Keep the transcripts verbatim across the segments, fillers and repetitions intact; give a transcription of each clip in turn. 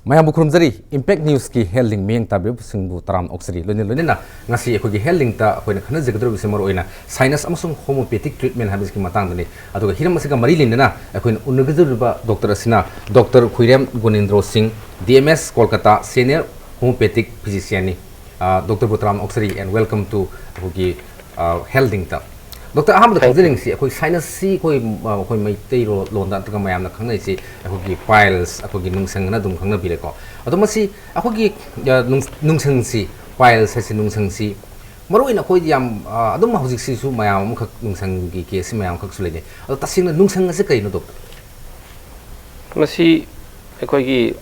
ꯃꯌꯥꯝꯕꯨ ꯈꯨꯔꯨꯝꯖꯔꯤ꯫ Impact Newsꯀꯤ Health Link ꯃꯤꯠꯌꯦꯡ ꯇꯥꯕꯤꯔꯤꯕꯁꯤꯡꯕꯨ ꯇꯔꯥꯝꯅ ꯑꯣꯛꯆꯔꯤ꯫ ꯂꯣꯏꯅ ꯂꯣꯏꯅꯅ ꯉꯁꯤ ꯑꯩꯈꯣꯏꯒꯤ Health Linkꯇ ꯑꯩꯈꯣꯏꯅ ꯈꯟꯅꯖꯒꯗꯧꯔꯤꯕꯁꯤ ꯃꯔꯨꯑꯣꯏꯅ sinus ꯑꯃꯁꯨꯡ homeopathic treatment ꯍꯥꯏꯕꯁꯤꯒꯤ ꯃꯇꯥꯡꯗꯅꯤ꯫ ꯑꯗꯨꯒ ꯍꯤꯔꯝ ꯑꯁꯤꯒ ꯃꯔꯤ ꯂꯩꯅꯅ ꯑꯩꯈꯣꯏꯅ ꯎꯅꯒꯗꯧꯔꯤꯕ doctor ꯑꯁꯤꯅ Doctor ꯈꯨꯏꯔꯦꯝ ꯒꯣꯅꯦꯟꯗ꯭ꯔꯣ ꯁꯤꯡ, D M S Kolkata, senior homeopathic physicianꯅꯤ꯫ ꯑ, Doctor ꯕꯨ ꯇꯔꯥꯝꯅ ꯑꯣꯛꯆꯔꯤ and welcome to ꯑꯩꯈꯣꯏꯒꯤ, ꯑ, Health Linkꯇ꯫ Doctor, ꯑꯍꯥꯟꯕꯗ Thank you. ꯈꯪꯖꯅꯤꯡꯉꯤꯁꯤ, ꯑꯩꯈꯣꯏ sinusꯁꯤ ꯑꯩꯈꯣꯏ, ꯑ, ꯑꯩꯈꯣꯏ ꯃꯩꯇꯩꯔꯣ-, ꯂꯣꯟꯗ ꯅꯠꯇ꯭ꯔꯒ ꯃꯌꯥꯝꯅ ꯈꯪꯅꯔꯤꯁꯤ ꯑꯩꯈꯣꯏꯒꯤ piles, ꯑꯩꯈꯣꯏꯒꯤ ꯅꯨꯡꯁꯪ ꯑꯅ ꯑꯗꯨꯝ ꯈꯪꯅꯕꯤꯔꯦꯀꯣ꯫ ꯑꯗꯣ ꯃꯁꯤ ꯑꯩꯈꯣꯏꯒꯤ, ꯑ, ꯅꯨꯡ-, ꯅꯨꯡꯁꯪꯁꯤ, piles ꯍꯥꯏꯁꯤ ꯅꯨꯡꯁꯪꯁꯤ ꯃꯔꯨꯑꯣꯏꯅ ꯑꯩꯈꯣꯏꯗꯤ ꯌꯥꯝ, ꯑ, ꯑꯗꯨꯝ ꯍꯧꯖꯤꯛꯁꯤꯁꯨ ꯃꯌꯥꯝ ꯑꯃꯈꯛ ꯅꯨꯡꯁꯪꯒꯤ caseꯁꯤ ꯃꯌꯥꯝ ꯑꯃꯈꯛꯁꯨ ꯂꯩꯅꯩ꯫ ꯑꯗꯣ ꯇꯁꯦꯡꯅ ꯅꯨꯡꯁꯪ ꯑꯁꯤ ꯀꯔꯤꯅꯣ, doctor? ꯃꯁꯤ ꯑꯩꯈꯣꯏꯒꯤ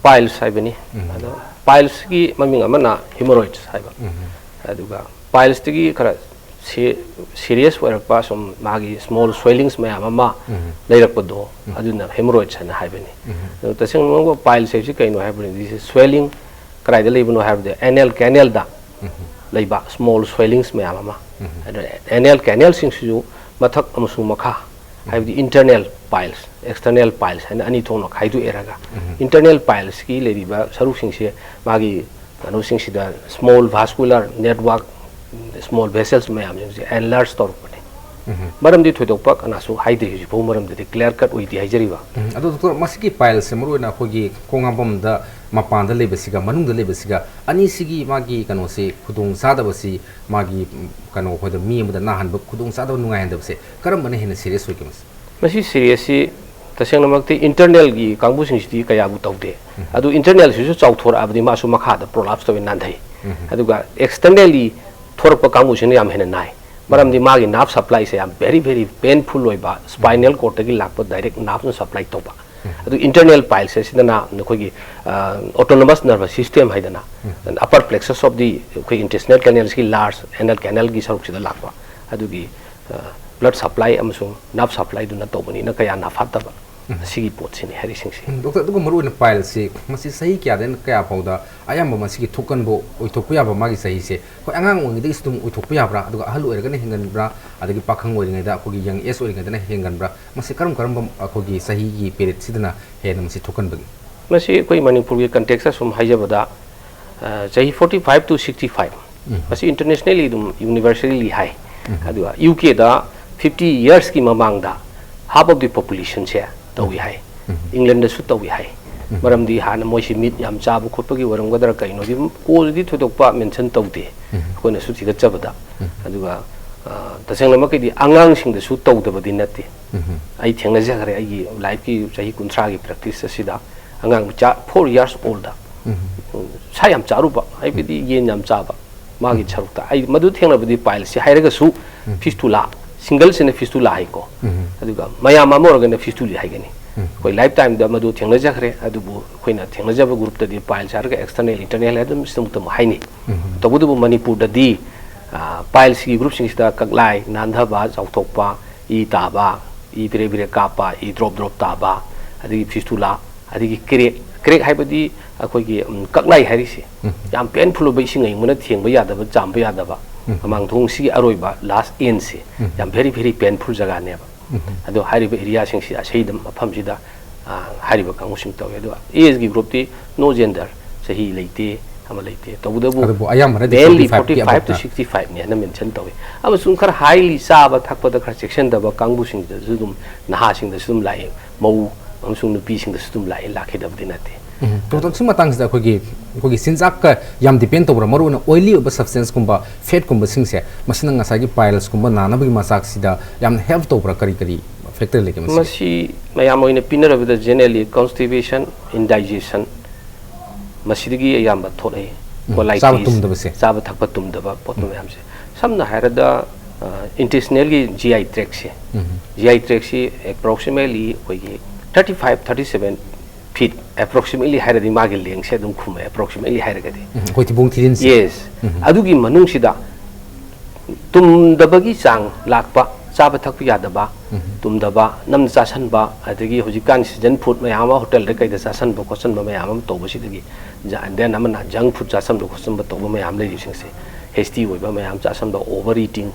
piles ꯍꯥꯏꯕꯅꯤ꯫ ꯎꯝ꯫ ꯑꯗꯣ pilesꯀꯤ ꯃꯃꯤꯡ ꯑꯃꯅ hemorrhoids ꯍꯥꯏꯕ꯫ ꯎꯝ꯫ ꯑꯗꯨꯒ pilesꯇꯒꯤ ꯈꯔ ꯁꯤ-, serious ꯑꯣꯏꯔꯛꯄ, ꯁꯨꯝ ꯃꯥꯒꯤ small swellings ꯃꯌꯥꯝ ꯑꯃ ꯎꯝ꯫ ꯂꯩꯔꯛꯄꯗꯣ, ꯎꯝ꯫ ꯑꯗꯨꯅ hemorrhoids ꯍꯥꯏꯅ ꯍꯥꯏꯕꯅꯤ꯫ ꯎꯝ꯫ ꯑꯗꯣ ꯇꯁꯦꯡꯅꯃꯛ piles ꯍꯥꯏꯕꯁꯤ ꯀꯩꯅꯣ ꯍꯥꯏꯕꯗꯤ, swelling ꯀꯗꯥꯏꯗ ꯂꯩꯕꯅꯣ ꯍꯥꯏꯕꯗ, anal canalꯗ ꯎꯝ꯫ ꯂꯩꯕ small swellings ꯃꯌꯥꯝ ꯑꯃ꯫ ꯎꯝ꯫ ꯑꯗꯨꯅ anal canalꯁꯤꯡꯁꯤꯁꯨ ꯃꯊꯛ ꯑꯃꯁꯨꯡ ꯃꯈꯥ ꯍꯥꯏꯕꯗꯤ internal piles, external piles ꯍꯥꯏꯅ ꯑꯅꯤ ꯊꯣꯛꯅ ꯈꯥꯏꯗꯣꯛꯑꯦꯔꯒ, ꯎꯝ꯫ Internal pilesꯀꯤ ꯂꯩꯔꯤꯕ ꯁꯔꯨꯛꯁꯤꯡꯁꯦ ꯃꯥꯒꯤ ꯀꯩꯅꯣꯁꯤꯡꯁꯤꯗ small vascular network, small vessels ꯃꯌꯥꯝꯁꯤꯡꯁꯦ enlarge ꯇꯧꯔꯛꯄꯅꯦ꯫ ꯎꯝ꯫ ꯃꯔꯝꯗꯤ ꯊꯣꯏꯗꯣꯛꯄ ꯀꯅꯥꯁꯨ ꯍꯥꯏꯗ꯭ꯔꯤ ꯍꯧꯖꯤꯛ ꯐꯥꯎ, ꯃꯔꯝꯗꯗꯤ clear cut ꯑꯣꯏꯗꯦ ꯍꯥꯏꯖꯔꯤꯕ꯫ ꯎꯝ, ꯑꯗꯣ doctor, ꯃꯁꯤꯒꯤ pilesꯁꯦ ꯃꯔꯨꯑꯣꯏꯅ ꯑꯩꯈꯣꯏꯒꯤ ꯈꯣꯡ ꯍꯥꯝꯐꯝꯗ ꯃꯄꯥꯟꯗ ꯂꯩꯕꯁꯤꯒ ꯃꯅꯨꯡꯗ ꯂꯩꯕꯁꯤꯒ ꯑꯅꯤꯁꯤꯒꯤ ꯃꯥꯒꯤ ꯀꯩꯅꯣꯁꯤ, ꯈꯨꯗꯣꯡ ꯆꯥꯗꯕꯁꯤ, ꯃꯥꯒꯤ, ꯎꯝ, ꯀꯩꯅꯣ, ꯑꯩꯈꯣꯏꯗ ꯃꯤ ꯑꯃꯗ ꯅꯥꯍꯟꯕ ꯈꯨꯗꯣꯡ ꯆꯥꯗꯕ ꯅꯨꯡꯉꯥꯏꯍꯟꯗꯕꯁꯦ ꯀꯔꯝꯕꯅ ꯍꯦꯟꯅ serious ꯑꯣꯏꯒꯦ ꯃꯁꯤ? ꯃꯁꯤ seriousꯁꯤ ꯇꯁꯦꯡꯅꯃꯛꯇꯤ internalꯒꯤ ꯀꯥꯡꯕꯨꯁꯤꯡꯁꯤꯗꯤ ꯀꯌꯥꯕꯨ ꯇꯧꯗꯦ꯫ ꯎꯝ꯫ ꯑꯗꯨ internalꯁꯤꯁꯨ ꯆꯥꯎꯊꯣꯔꯛꯑꯕꯗꯤ ꯃꯥꯁꯨ ꯃꯈꯥꯗ prolapse ꯇꯧꯋꯤ, ꯅꯥꯟꯊꯩ꯫ ꯎꯝ꯫ ꯑꯗꯨꯒ externally ꯊꯣꯔꯛꯄ ꯀꯥꯡꯕꯨꯁꯤꯅ ꯌꯥꯝ ꯍꯦꯟꯅ ꯅꯥꯏ꯫ ꯃꯔꯝꯗꯤ ꯃꯥꯒꯤ nerve supplyꯁꯦ ꯌꯥꯝ very, very painful ꯑꯣꯏꯕ, spinal cordꯇꯒꯤ ꯂꯥꯛꯄ direct nerveꯅ supply ꯇꯧꯕ꯫ ꯎꯝ꯫ ꯑꯗꯨ internal pilesꯁꯤꯗꯅ ꯅꯈꯣꯏꯒꯤ, ꯑ, autonomous nervous system ꯍꯥꯏꯗꯅ, ꯎꯝ꯫ Upper plexus of the ꯑꯩꯈꯣꯏ intestinal canalꯁꯤꯒꯤ large anal canalꯒꯤ ꯁꯔꯨꯛꯁꯤꯗ ꯂꯥꯛꯄ꯫ ꯑꯗꯨꯒꯤ, ꯑ, blood supply ꯑꯃꯁꯨꯡ nerve supplyꯗꯨꯅ ꯇꯧꯕꯅꯤꯅ ꯀꯌꯥ ꯅꯥꯐꯥꯠꯇꯕ꯫ ꯎꯝ꯫ ꯑꯁꯤꯒꯤ ꯄꯣꯠꯁꯤꯅꯤ ꯍꯥꯏꯔꯤꯁꯤꯡꯁꯤ꯫ ꯎꯝ, doctor, ꯑꯗꯨꯒ ꯃꯔꯨꯑꯣꯏꯅ pilesꯁꯤ ꯃꯁꯤ ꯆꯍꯤ ꯀꯌꯥꯗꯩꯅ ꯀꯌꯥ ꯐꯥꯎꯗ ꯑꯌꯥꯝꯕ ꯃꯁꯤꯒꯤ ꯊꯣꯛꯀꯟꯕ ꯑꯣꯏꯊꯣꯛꯄ ꯌꯥꯕ ꯃꯥꯒꯤ ꯆꯍꯤꯁꯦ? ꯑꯩꯈꯣꯏ ꯑꯉꯥꯡ ꯑꯣꯏꯔꯤꯉꯩꯗꯒꯤꯁꯨ ꯑꯗꯨꯝ ꯑꯣꯏꯊꯣꯛꯄ ꯌꯥꯕ꯭ꯔꯥ? ꯑꯗꯨꯒ ꯑꯍꯜ ꯑꯣꯏꯔꯒꯅ ꯍꯦꯟꯒꯟꯕ꯭ꯔꯥ? ꯑꯗꯒꯤ ꯄꯥꯈꯪ ꯑꯣꯏꯔꯤꯉꯩꯗ, ꯑꯩꯈꯣꯏꯒꯤ young age ꯑꯣꯏꯔꯤꯉꯩꯗꯅ ꯍꯦꯟꯒꯟꯕ꯭ꯔꯥ? ꯃꯁꯤ ꯀꯔꯝ ꯀꯔꯝꯕ ꯑꯩꯈꯣꯏꯒꯤ ꯆꯍꯤꯒꯤ periodꯁꯤꯗꯅ ꯍꯦꯟꯅ ꯃꯁꯤ ꯊꯣꯛꯀꯟꯕꯒꯦ? ꯃꯁꯤ ꯑꯩꯈꯣꯏ ꯃꯅꯤꯄꯨꯔꯒꯤ context ꯁꯨꯝ ꯍꯥꯏꯖꯕꯗ, ꯑ, ꯆꯍꯤ forty five to sixty five, ꯎꯝ꯫ ꯃꯁꯤ internationally ꯑꯗꯨꯝ universally ꯍꯥꯏ꯫ ꯎꯝ꯫ ꯑꯗꯨꯒ U K ꯗ fifty years ꯀꯤ ꯃꯃꯥꯡꯗ half of the population ꯁꯦ ꯇꯧꯏ ꯍꯥꯏ꯫ ꯎꯝ꯫ England ꯗꯁꯨ ꯇꯧꯏ ꯍꯥꯏ꯫ ꯎꯝ꯫ ꯃꯔꯝꯗꯤ ꯍꯥꯟꯅ ꯃꯣꯏꯁꯤ meat ꯌꯥꯝ ꯆꯥꯕ ꯈꯣꯠꯄꯒꯤ ꯑꯣꯏꯔꯝꯒꯗ꯭ꯔꯥ ꯀꯩꯅꯣꯗꯤ, ꯀꯣꯜꯗꯗꯤ ꯊꯣꯏꯗꯣꯛꯄ mention ꯇꯧꯗꯦ꯫ ꯎꯝ꯫ ꯑꯩꯈꯣꯏꯅꯁꯨ ꯊꯤꯒꯠꯆꯕꯗ꯫ ꯎꯝ꯫ ꯑꯗꯨꯒ, ꯑ, ꯇꯁꯦꯡꯅꯃꯛꯀꯤꯗꯤ ꯑꯉꯥꯡꯁꯤꯡꯗꯁꯨ ꯇꯧꯗꯕꯗꯤ ꯅꯠꯇꯦ꯫ ꯎꯝ꯫ ꯑꯩ ꯊꯦꯡꯅꯖꯈ꯭ꯔꯦ, ꯑꯩꯒꯤ life ꯀꯤ ꯆꯍꯤ ꯀꯨꯟꯊ꯭ꯔꯥꯒꯤ practice ꯑꯁꯤꯗ꯫ ꯑꯉꯥꯡ ꯃꯆꯥ four years old ꯗ, ꯎꯝ꯫ ꯎꯝ, ꯁꯥ ꯌꯥꯝ ꯆꯥꯔꯨꯕ, ꯍꯥꯏꯕꯗꯤ ꯌꯦꯟ ꯌꯥꯝ ꯆꯥꯕ, ꯃꯥꯒꯤ ꯎꯝ꯫ ꯁꯔꯨꯛꯇ꯫ ꯑꯩ ꯃꯗꯨ ꯊꯦꯡꯅꯕꯗꯤ, piles ꯁꯤ ꯍꯥꯏꯔꯒꯁꯨ ꯎꯝ꯫ Fistula, single ꯁꯤꯅ fistula ꯍꯥꯏꯀꯣ꯫ ꯎꯝ꯫ ꯑꯗꯨꯒ ꯃꯌꯥꯝ ꯑꯃ ꯑꯣꯏꯔꯒꯅ fistulae ꯍꯥꯏꯒꯅꯤ꯫ ꯎꯝ꯫ ꯑꯩꯈꯣꯏ lifetime ꯗ ꯃꯗꯨ ꯊꯦꯡꯅꯖꯈ꯭ꯔꯦ, ꯑꯗꯨꯕꯨ ꯑꯩꯈꯣꯏꯅ ꯊꯦꯡꯅꯖꯕ group ꯇꯗꯤ piles ꯍꯥꯏꯔꯒ external, internal ꯍꯥꯏ ꯑꯗꯨꯝ ꯁꯤꯗꯃꯛꯇ ꯑꯃꯨꯛ ꯍꯥꯏꯅꯩ꯫ ꯎꯝ꯫ ꯇꯧꯕꯇꯕꯨ ꯃꯅꯤꯄꯨꯔꯗꯗꯤ, ꯑ, piles ꯀꯤ group ꯁꯤꯡꯁꯤꯗ ꯀꯛꯂꯥꯏ, ꯅꯥꯟꯊꯕ, ꯆꯥꯎꯊꯣꯛꯄ, ꯏ ꯇꯥꯕ, ꯏ ꯐꯤꯔꯦ ꯐꯤꯔꯦ ꯀꯥꯞꯄ, ꯏ drop drop ꯇꯥꯕ, ꯑꯗꯒꯤ fistula, ꯑꯗꯒꯤ crack, crack ꯍꯥꯏꯕꯗꯤ ꯑꯩꯈꯣꯏꯒꯤ, ꯎꯝ, ꯀꯛꯂꯥꯏ ꯍꯥꯏꯔꯤꯁꯦ ꯎꯝ꯫ ꯌꯥꯝ painful ꯑꯣꯏꯕ, ꯏꯁꯤꯡ ꯑꯌꯤꯡꯕꯅ ꯊꯦꯡꯕ ꯌꯥꯗꯕ, ꯆꯥꯝꯕ ꯌꯥꯗꯕ, ꯎꯝ꯫ ꯃꯃꯥꯡ ꯊꯣꯡꯁꯤꯒꯤ ꯑꯔꯣꯏꯕ last end ꯁꯦ ꯎꯝ꯫ ꯌꯥꯝ very, very painful ꯖꯒꯥꯅꯦꯕ꯫ ꯎꯝ꯫ ꯑꯗꯣ ꯍꯥꯏꯔꯤꯕ area ꯁꯤꯡꯁꯤ, ꯑꯁꯤꯗ ꯃꯐꯝꯁꯤꯗ, ꯑ, ꯍꯥꯏꯔꯤꯕ ꯀꯥꯡꯕꯨꯁꯤꯡ ꯇꯧꯏ꯫ ꯑꯗꯨꯒ age ꯒꯤ group ꯇꯤ no gender, ꯆꯍꯤ ꯂꯩꯇꯦ, ꯑꯃ ꯂꯩꯇꯦ꯫ ꯇꯧꯕꯇꯕꯨ ꯑꯗꯨꯕꯨ ꯑꯌꯥꯝꯕꯅꯗꯤ mainly forty five ꯀꯤ forty five to above ꯇ꯫ Sixty five ꯅꯦꯅ mention ꯇꯧꯏ꯫ ꯑꯃꯁꯨꯡ ꯈꯔ highly ꯆꯥꯕ ꯊꯛꯄꯗ ꯈꯔ ꯆꯦꯛꯁꯤꯟꯗꯕ ꯀꯥꯡꯕꯨꯁꯤꯡꯗꯁꯨ ꯑꯗꯨꯝ, ꯅꯍꯥꯁꯤꯡꯗꯁꯨ ꯑꯗꯨꯝ ꯂꯥꯛꯏ, ꯃꯧ ꯑꯃꯁꯨꯡ ꯅꯨꯄꯤꯁꯤꯡꯗꯁꯨ ꯑꯗꯨꯝ ꯂꯥꯛꯏ, ꯂꯥꯛꯈꯤꯗꯕꯗꯤ ꯅꯠꯇꯦ꯫ ꯎꯝ꯫ ꯗꯣꯛꯇꯔ, ꯁꯤ ꯃꯇꯥꯡꯁꯤꯗ ꯑꯩꯈꯣꯏꯒꯤ, ꯑꯩꯈꯣꯏꯒꯤ ꯆꯤꯟꯖꯥꯛꯀ ꯌꯥꯝ depend ꯇꯧꯕ꯭ꯔꯥ? ꯃꯔꯨꯑꯣꯏꯅ oily ꯑꯣꯏꯕ substance ꯀꯨꯝꯕ, fat ꯀꯨꯝꯕꯁꯤꯡꯁꯦ, ꯃꯁꯤꯅ ꯉꯁꯥꯏꯒꯤ piles ꯀꯨꯝꯕ ꯅꯥꯅꯕꯒꯤ ꯃꯆꯥꯛꯁꯤꯗ ꯌꯥꯝꯅ help ꯇꯧꯕ꯭ꯔꯥ? ꯀꯔꯤ ꯀꯔꯤ factor ꯂꯩꯒꯦ ꯃꯁꯤꯒꯤ? ꯃꯁꯤ ꯃꯌꯥꯝ ꯑꯣꯏꯅ ꯄꯤꯅꯔꯕꯗ generally constipation, indigestion, ꯃꯁꯤꯗꯒꯤ ꯑꯌꯥꯝꯕ ꯊꯣꯛꯂꯛꯏ꯫ ꯎꯝ, ꯆꯥꯕ colitis, ꯇꯨꯝꯗꯕꯁꯦ꯫ ꯆꯥꯕ ꯊꯛꯄ ꯇꯨꯝꯗꯕ ꯄꯣꯠꯇꯨ ꯎꯝ꯫ ꯃꯌꯥꯝꯁꯦ꯫ ꯁꯝꯅ ꯍꯥꯏꯔꯕꯗ, ꯑ, intestinal ꯒꯤ G I tract say. Um. G I tract ꯁꯤ approximately ꯑꯩꯈꯣꯏꯒꯤ thirty five, thirty seven feet approximately ꯍꯥꯏꯔꯗꯤ ꯃꯥꯒꯤ length ꯁꯦ ꯑꯗꯨꯝ ꯈꯨꯝꯃꯦ, approximately ꯍꯥꯏꯔꯒꯗꯤ꯫ ꯎꯝ, ꯑꯩꯈꯣꯏ ꯊꯤꯕꯣꯡ ꯊꯤꯔꯤꯟꯁꯦ꯫ Yes꯫ ꯎꯝ꯫ ꯑꯗꯨꯒꯤ ꯃꯅꯨꯡꯁꯤꯗ ꯇꯨꯝꯗꯕꯒꯤ ꯆꯥꯡ ꯂꯥꯛꯄ, ꯆꯥꯕ ꯊꯛꯄ ꯌꯥꯗꯕ, ꯎꯝ꯫ ꯇꯨꯝꯗꯕ, ꯅꯝꯅ ꯆꯥꯁꯟꯕ, ꯑꯗꯒꯤ ꯍꯧꯖꯤꯛꯀꯥꯟ season food ꯃꯌꯥꯝ ꯑꯃ hotel ꯗ ꯀꯩꯗ ꯆꯥꯁꯟꯕ ꯈꯣꯠꯆꯟꯕ ꯃꯌꯥꯝ ꯑꯃ ꯇꯧꯕꯁꯤꯗꯒꯤ, ꯖ-, then ꯑꯃꯅ junk food ꯆꯥꯁꯟꯕ ꯈꯣꯠꯆꯟꯕ ꯇꯧꯕ ꯃꯌꯥꯝ ꯂꯩꯔꯤꯕꯁꯤꯡꯁꯦ, hasty ꯑꯣꯏꯕ ꯃꯌꯥꯝ ꯆꯥꯁꯟꯕ, over eating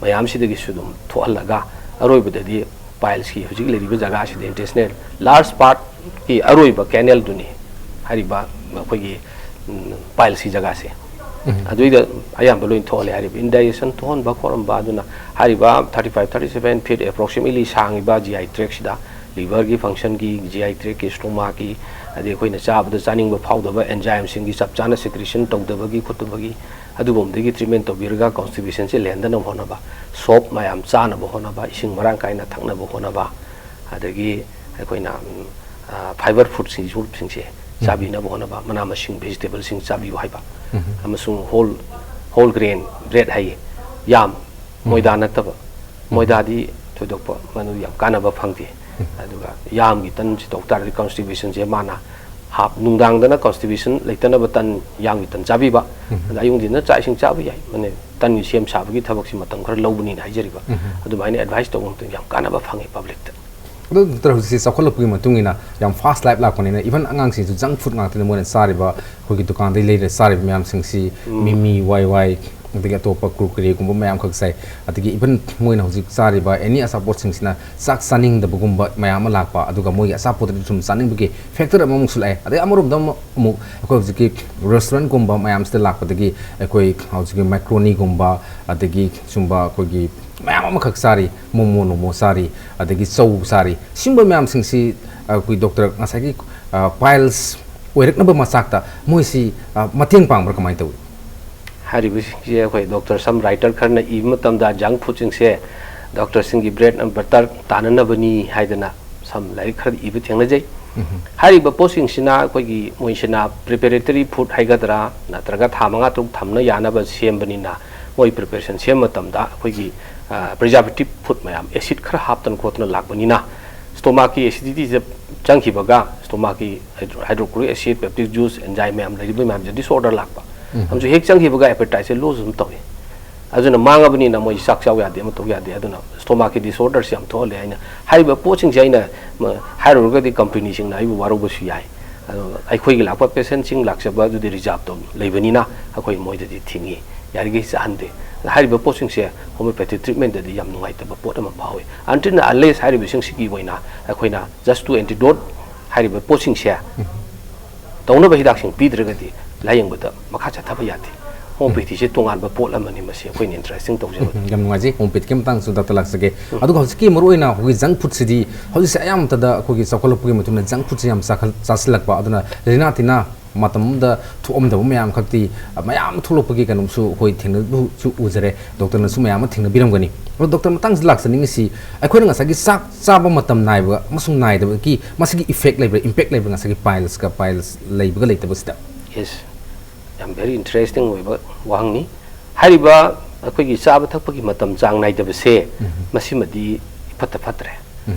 ꯃꯌꯥꯝꯁꯤꯗꯒꯤꯁꯨ ꯑꯗꯨꯝ ꯊꯣꯛꯍꯜꯂꯒ, ꯑꯔꯣꯏꯕꯗꯗꯤ piles ꯀꯤ ꯍꯧꯖꯤꯛ ꯂꯩꯔꯤꯕ ꯖꯒꯥꯁꯤꯗ intestinal large part ꯀꯤ ꯑꯔꯣꯏꯕ ꯀꯦꯅꯦꯜꯗꯨꯅꯤ ꯍꯥꯏꯔꯤꯕ ꯑꯩꯈꯣꯏꯒꯤ ꯄꯥꯏꯜꯁꯀꯤ ꯖꯒꯥꯁꯦ꯫ ꯑꯗꯨꯏꯗ ꯑꯌꯥꯝꯕ ꯂꯣꯏ ꯊꯣꯛꯍꯜꯂꯦ꯫ ꯍꯥꯏꯔꯤꯕ ꯏꯟꯗꯥꯏꯖꯦꯁꯟ ꯊꯣꯛꯍꯟꯕ ꯈꯣꯠꯍꯟꯕ, ꯑꯗꯨꯅ ꯍꯥꯏꯔꯤꯕ thirty five thirty seven feet approximately ꯁꯥꯡꯉꯤꯕ ꯖꯤ ꯑꯥꯏ ꯇ꯭ꯔꯦꯛꯁꯤꯗ ꯂꯤꯚꯔꯒꯤ ꯐꯪꯁꯟꯒꯤ, ꯖꯤ ꯑꯥꯏ ꯇ꯭ꯔꯦꯛꯀꯤ, ꯁ꯭ꯇꯣꯃꯥꯒꯤ, ꯑꯗꯩ ꯑꯩꯈꯣꯏꯅ ꯆꯥꯕꯗ ꯆꯥꯅꯤꯡꯕ ꯐꯥꯎꯗꯕ ꯑꯦꯟꯖꯥꯏꯝꯁꯤꯡꯒꯤ ꯆꯞ ꯆꯥꯅ ꯁꯦꯀ꯭ꯔꯤꯁꯟ ꯇꯧꯗꯕꯒꯤ ꯈꯣꯠꯇꯕꯒꯤ ꯑꯗꯨꯒꯨꯝꯕꯗꯒꯤ ꯇ꯭ꯔꯤꯠꯃꯦꯟ ꯇꯧꯕꯤꯔꯒ ꯀꯣꯟꯁꯇꯤꯄꯦꯁꯟꯁꯦ ꯂꯩꯍꯟꯗꯅꯕ ꯍꯣꯠꯅꯕ, ꯁꯣꯞ ꯃꯌꯥꯝ ꯆꯥꯅꯕ ꯍꯣꯠꯅꯕ, ꯏꯁꯤꯡ ꯃꯔꯥꯡ ꯀꯥꯏꯅ ꯊꯛꯅꯕ ꯍꯣꯠꯅꯕ, ꯑꯗꯒꯤ ꯑꯩꯈꯣꯏꯅ ꯐꯥꯏꯕꯔ ꯐꯨꯗꯁꯤꯡꯁꯦ ꯆꯥꯕꯤꯅꯕ ꯍꯣꯠꯅꯕ, ꯃꯅꯥ ꯃꯁꯤꯡ ꯚꯦꯖꯤꯇꯦꯕꯜꯁꯤꯡ ꯆꯥꯕꯤꯌꯨ ꯍꯥꯏꯕ, ꯑꯃꯁꯨꯡ ꯍꯣꯜ ꯍꯣꯜ ꯒ꯭ꯔꯦꯟ ꯕ꯭ꯔꯦꯗ ꯍꯥꯏꯌꯦ, ꯌꯥꯝ, ꯃꯣꯏꯗꯥ ꯅꯠꯇꯕ꯫ ꯃꯣꯏꯗꯥꯗꯤ ꯊꯣꯏꯗꯣꯛꯄ ꯃꯗꯨ ꯌꯥꯝ ꯀꯥꯟꯅꯕ ꯐꯪꯗꯦ꯫ ꯑꯗꯨꯒ ꯌꯥꯝꯒꯤ ꯇꯟꯁꯤ ꯇꯧ ꯇꯥꯔꯗꯤ ꯀꯣꯟꯁꯇꯤꯄꯦꯁꯟꯁꯦ ꯃꯥꯅ ꯍꯥꯞ ꯅꯨꯡꯗꯥꯡꯗꯅ ꯀꯣꯟꯁꯇꯤꯄꯦꯁꯟ ꯂꯩꯇꯅꯕ ꯇꯟ, ꯌꯥꯝꯒꯤ ꯇꯟ ꯆꯥꯕꯤꯕ, ꯑꯗ ꯑꯌꯨꯛ ꯅꯨꯡꯊꯤꯟꯗ ꯆꯥꯛ ꯏꯁꯤꯡ ꯆꯥꯕ ꯌꯥꯏ꯫ ꯃꯅꯦ ꯇꯟꯒꯤ ꯁꯦꯝ ꯁꯥꯕꯒꯤ ꯊꯕꯛꯁꯤ ꯃꯇꯝ ꯈꯔ ꯂꯧꯕꯅꯤꯅ ꯍꯥꯏꯖꯔꯤꯕ꯫ ꯑꯗꯨꯃꯥꯏꯅ ꯑꯦꯗꯚꯥꯏꯁ ꯇꯧꯕ ꯃꯇꯝꯗ ꯌꯥꯝ ꯀꯥꯟꯅꯕ ꯐꯪꯉꯤ ꯄꯕ꯭ꯂꯤꯛꯇ꯫ ꯑꯗꯣ ꯗꯣꯛꯇꯔ, ꯍꯧꯖꯤꯛꯁꯤ ꯆꯥꯎꯈꯠꯂꯛꯄꯒꯤ ꯃꯇꯨꯡ ꯏꯟꯅ ꯌꯥꯝ ꯐꯥꯁ ꯂꯥꯏꯐ ꯂꯥꯛꯄꯅꯤꯅ, ꯏꯚꯟ ꯑꯉꯥꯡꯁꯤꯡꯁꯨ ꯖꯪꯛ ꯐꯨꯗ ꯉꯥꯛꯇꯅꯤ ꯃꯣꯏꯅ ꯆꯥꯔꯤꯕ, ꯑꯩꯈꯣꯏꯒꯤ ꯗꯨꯀꯥꯟꯗꯩ ꯂꯩꯔ ꯆꯥꯔꯤꯕ ꯃꯌꯥꯝꯁꯤꯡꯁꯤ, ꯃꯤꯃꯤ, ꯋꯥꯏ ꯋꯥꯏ, ꯑꯗꯒꯤ ꯑꯇꯣꯞꯄ ꯀꯨꯔꯀꯨꯔꯦꯒꯨꯝꯕ ꯃꯌꯥꯝꯈꯛ ꯆꯥꯏ꯫ ꯑꯗꯒꯤ ꯏꯚꯟ ꯃꯣꯏꯅ ꯍꯧꯖꯤꯛ ꯆꯥꯔꯤꯕ ꯑꯦꯅꯤ ꯑꯆꯥꯄꯣꯠꯁꯤꯡꯁꯤꯅ ꯆꯥꯛ ꯆꯥꯅꯤꯡꯗꯕꯒꯨꯝꯕ ꯃꯌꯥꯝ ꯑꯃ ꯂꯥꯛꯄ, ꯑꯗꯨꯒ ꯃꯣꯏꯒꯤ ꯑꯆꯥꯄꯣꯠꯇꯗꯤ ꯁꯨꯝ ꯆꯥꯅꯤꯡꯕꯒꯤ ꯐꯦꯛꯇꯔ ꯑꯃꯃꯨꯛꯁꯨ ꯂꯥꯛꯑꯦ꯫ ꯑꯗꯩ ꯑꯃꯔꯣꯝꯗ ꯑꯃꯨꯛ, ꯑꯃꯨꯛ ꯑꯩꯈꯣꯏ ꯍꯧꯖꯤꯛꯀꯤ ꯔꯦꯁꯇꯨꯔꯦꯟꯠꯀꯨꯝꯕ ꯃꯌꯥꯝꯁꯤꯗ ꯂꯥꯛꯄꯗꯒꯤ ꯑꯩꯈꯣꯏ ꯍꯧꯖꯤꯛꯀꯤ ꯃꯦꯀ꯭ꯔꯣꯅꯤꯒꯨꯝꯕ, ꯑꯗꯒꯤ ꯁꯨꯝꯕ ꯑꯩꯈꯣꯏꯒꯤ ꯃꯌꯥꯝ ꯑꯃꯈꯛ ꯆꯥꯔꯤ, ꯃꯣꯃꯣ ꯅꯣꯃꯣ ꯆꯥꯔꯤ, ꯑꯗꯒꯤ ꯆꯧ ꯆꯥꯔꯤ, ꯁꯤꯒꯨꯝꯕ ꯃꯌꯥꯝꯁꯤꯡꯁꯤ ꯑꯩꯈꯣꯏ ꯗꯣꯛꯇꯔ, ꯉꯁꯥꯏꯒꯤ ꯄꯥꯏꯜꯁ ꯑꯣꯏꯔꯛꯅꯕ ꯃꯆꯥꯛꯇ ꯃꯣꯏꯁꯤ ꯃꯇꯦꯡ ꯄꯥꯡꯕ꯭ꯔꯥ, ꯀꯃꯥꯏꯅ ꯇꯧꯏ? ꯍꯥꯏꯔꯤꯕꯁꯤꯡꯁꯦ ꯑꯩꯈꯣꯏ ꯗꯣꯛꯇꯔ, ꯁꯝ ꯔꯥꯏꯇꯔ ꯈꯔꯅ ꯏꯕ ꯃꯇꯝꯗ ꯖꯪꯛ ꯐꯨꯗꯁꯤꯡꯁꯦ ꯗꯣꯛꯇꯔꯁꯤꯡꯒꯤ ꯕ꯭ꯔꯦꯗ ꯑꯦꯟ ꯕꯇꯔ ꯇꯥꯅꯅꯕꯅꯤ ꯍꯥꯏꯗꯅ ꯁꯝ ꯂꯥꯏꯔꯤꯛ ꯈꯔꯗꯤ ꯏꯕ ꯊꯦꯡꯅꯖꯩ꯫ ꯍꯥꯏꯔꯤꯕ ꯄꯣꯠꯁꯤꯡꯁꯤꯅ ꯑꯩꯈꯣꯏꯒꯤ ꯃꯣꯏꯁꯤꯅ ꯄ꯭ꯔꯤꯄꯦꯔꯦꯇꯔꯤ ꯐꯨꯗ ꯍꯥꯏꯒꯗ꯭ꯔꯥ, ꯅꯠꯇ꯭ꯔꯒ ꯊꯥ ꯃꯉꯥ ꯇꯔꯨꯛ ꯊꯝꯅ ꯌꯥꯅꯕ ꯁꯦꯝꯕꯅꯤꯅ, ꯃꯣꯏ ꯄ꯭ꯔꯤꯄꯦꯔꯦꯁꯟ ꯁꯦꯝꯕ ꯃꯇꯝꯗ ꯑꯩꯈꯣꯏꯒꯤ ꯄ꯭ꯔꯤꯖꯥꯔꯕꯦꯇꯤꯞ ꯐꯨꯗ ꯃꯌꯥꯝ, ꯑꯦꯁꯤꯗ ꯈꯔ ꯍꯥꯞꯇꯅ ꯈꯣꯠꯇꯅ ꯂꯥꯛꯄꯅꯤꯅ, ꯁ꯭ꯇꯣꯃꯥꯛꯀꯤ ꯑꯦꯁꯤꯗꯤꯇꯤꯁꯦ ꯆꯪꯈꯤꯕꯒ ꯁ꯭ꯇꯣꯃꯥꯛꯀꯤ ꯍꯥꯏꯗ꯭ꯔꯣ-, ꯍꯥꯏꯗ꯭ꯔꯣꯀ꯭ꯂꯣꯔꯤꯛ ꯑꯦꯁꯤꯗ, ꯄꯦꯞꯇꯤꯛ ꯖꯨꯁ, ꯑꯦꯟꯖꯥꯏꯝ ꯃꯌꯥꯝ ꯂꯩꯔꯤꯕ ꯃꯌꯥꯝꯁꯦ ꯗꯤꯁꯑꯣꯔꯗꯔ ꯂꯥꯛꯄ꯫ ꯑꯃꯁꯨ ꯍꯦꯛ ꯆꯪꯈꯤꯕꯒ ꯑꯦꯄꯦꯇꯥꯏꯠꯁꯦ ꯂꯨꯖ ꯑꯗꯨꯝ ꯇꯧꯏ꯫ ꯑꯗꯨꯅ ꯃꯥꯡꯉꯕꯅꯤꯅ ꯃꯣꯏ ꯆꯥꯛ ꯆꯥꯎ ꯌꯥꯗꯦ, ꯑꯃ ꯇꯧ ꯌꯥꯗꯦ꯫ ꯑꯗꯨꯅ ꯁ꯭ꯇꯣꯃꯥꯛꯀꯤ ꯗꯤꯁꯑꯣꯔꯗꯔꯁꯤ ꯌꯥꯝ ꯊꯣꯛꯍꯜꯂꯦ ꯍꯥꯏꯅ ꯍꯥꯏꯔꯤꯕ ꯄꯣꯠꯁꯤꯡꯁꯦ ꯑꯩꯅ, ꯃ-, ꯍꯥꯏꯔꯨꯔꯒꯗꯤ ꯀꯝꯄꯦꯅꯤꯁꯤꯡꯅ ꯑꯩꯕꯨ ꯋꯥꯔꯧꯕꯁꯨ ꯌꯥꯏ꯫ ꯑꯗꯣ ꯑꯩꯈꯣꯏꯒꯤ ꯂꯥꯛꯄ ꯄꯦꯁꯦꯟꯁꯤꯡ ꯂꯥꯛꯆꯕ ꯑꯗꯨꯗꯤ ꯔꯤꯖꯥꯕꯇꯣ ꯂꯩꯕꯅꯤꯅ ꯑꯩꯈꯣꯏ ꯃꯣꯏꯗꯗꯤ ꯊꯤꯡꯉꯤ, ꯌꯥꯔꯤꯈꯩ ꯆꯥꯍꯟꯗꯦ꯫ ꯑꯗ ꯍꯥꯏꯔꯤꯕ ꯄꯣꯠꯁꯤꯡꯁꯦ ꯍꯣꯃꯤꯑꯣꯄꯦꯊꯤ ꯇ꯭ꯔꯤꯠꯃꯦꯟꯗꯗꯤ ꯌꯥꯝ ꯅꯨꯡꯉꯥꯏꯇꯕ ꯄꯣꯠ ꯑꯃ ꯐꯥꯎꯏ꯫ Until unless ꯍꯥꯏꯔꯤꯕꯁꯤꯡꯁꯤꯒꯤ ꯑꯣꯏꯅ ꯑꯩꯈꯣꯏꯅ just to antidote ꯍꯥꯏꯔꯤꯕ ꯄꯣꯠꯁꯤꯡꯁꯦ ꯇꯧꯅꯕ ꯍꯤꯗꯥꯛꯁꯤꯡ ꯄꯤꯗ꯭ꯔꯒꯗꯤ ꯂꯥꯌꯦꯡꯕꯗ ꯃꯈꯥ ꯆꯠꯊꯕ ꯌꯥꯗꯦ꯫ ꯍꯣꯃꯤꯑꯣꯄꯦꯊꯤꯁꯦ ꯇꯣꯉꯥꯟꯕ ꯄꯣꯠ ꯑꯃꯅꯤ, ꯃꯁꯤ ꯑꯩꯈꯣꯏꯅ ꯏꯟꯇꯔꯦꯁꯇꯤꯡ ꯇꯧꯖꯕꯗ꯫ ꯎꯝ, ꯌꯥꯝ ꯅꯨꯡꯉꯥꯏꯖꯩ꯫ ꯍꯣꯃꯤꯑꯣꯄꯦꯊꯤꯛꯀꯤ ꯃꯇꯥꯡꯁꯨ ꯗꯥꯛꯇꯔ ꯂꯥꯛꯆꯒꯦ꯫ ꯑꯗꯨꯒ ꯍꯧꯖꯤꯛꯀꯤ ꯃꯔꯨꯑꯣꯏꯅ ꯑꯩꯈꯣꯏꯒꯤ ꯖꯪꯛ ꯐꯨꯗꯁꯤꯗꯤ ꯍꯧꯖꯤꯛꯁꯦ ꯑꯌꯥꯝꯕꯗ ꯑꯩꯈꯣꯏꯒꯤ ꯆꯥꯎꯈꯠꯂꯛꯄꯒꯤ ꯃꯇꯨꯡ ꯏꯟꯅ ꯖꯪꯛ ꯐꯨꯗꯁꯦ ꯌꯥꯝ ꯆꯥꯈꯠ-, ꯆꯥꯁꯤꯜꯂꯛꯄ, ꯑꯗꯨꯅ ꯂꯥꯏꯅꯥ ꯇꯤꯟꯅꯥ ꯃꯇꯝ ꯑꯃꯗ ꯊꯣꯛꯑꯝꯗꯕ ꯃꯌꯥꯝ ꯈꯛꯇꯤ ꯃꯌꯥꯝ ꯊꯣꯛꯂꯛꯄꯒꯤ ꯀꯩꯅꯣꯝꯁꯨ ꯑꯩꯈꯣꯏ ꯊꯦꯡꯅꯕꯁꯨ ꯎꯖꯔꯦ꯫ ꯗꯣꯛꯇꯔꯅꯁꯨ ꯃꯌꯥꯝ ꯑꯃ ꯊꯦꯡꯅꯕꯤꯔꯝꯒꯅꯤ꯫ ꯑꯗꯣ ꯗꯣꯛꯇꯔ, ꯃꯇꯥꯡꯁꯤꯗ ꯂꯥꯛꯆꯅꯤꯡꯉꯤꯁꯤ, ꯑꯩꯈꯣꯏꯅ ꯉꯁꯥꯏꯒꯤ ꯆꯥꯛ ꯆꯥꯕ ꯃꯇꯝ ꯅꯥꯏꯕ ꯑꯃꯁꯨꯡ ꯅꯥꯏꯗꯕꯒꯤ ꯃꯁꯤꯒꯤ ꯏꯐꯦꯛ ꯂꯩꯕ꯭ꯔꯥ, ꯏꯝꯄꯦꯛ ꯂꯩꯕ꯭ꯔꯥ, ꯉꯁꯥꯏꯒꯤ ꯄꯥꯏꯜꯁꯀ ꯄꯥꯏꯜꯁ ꯂꯩꯕꯒ ꯂꯩꯇꯕꯁꯤꯗ? ꯌꯦꯁ, ꯌꯥꯝ ꯚꯦꯔꯤ ꯏꯟꯇꯔꯦꯁꯇꯤꯡ ꯑꯣꯏꯕ ꯋꯥꯍꯪꯅꯤ꯫ ꯍꯥꯏꯔꯤꯕ ꯑꯩꯈꯣꯏꯒꯤ ꯆꯥꯕ ꯊꯛꯄꯒꯤ ꯃꯇꯝ ꯆꯥꯡ ꯅꯥꯏꯗꯕꯁꯦ, ꯃꯁꯤꯃꯗꯤ ꯏꯐꯠꯇ ꯐꯠꯇ꯭ꯔꯦ꯫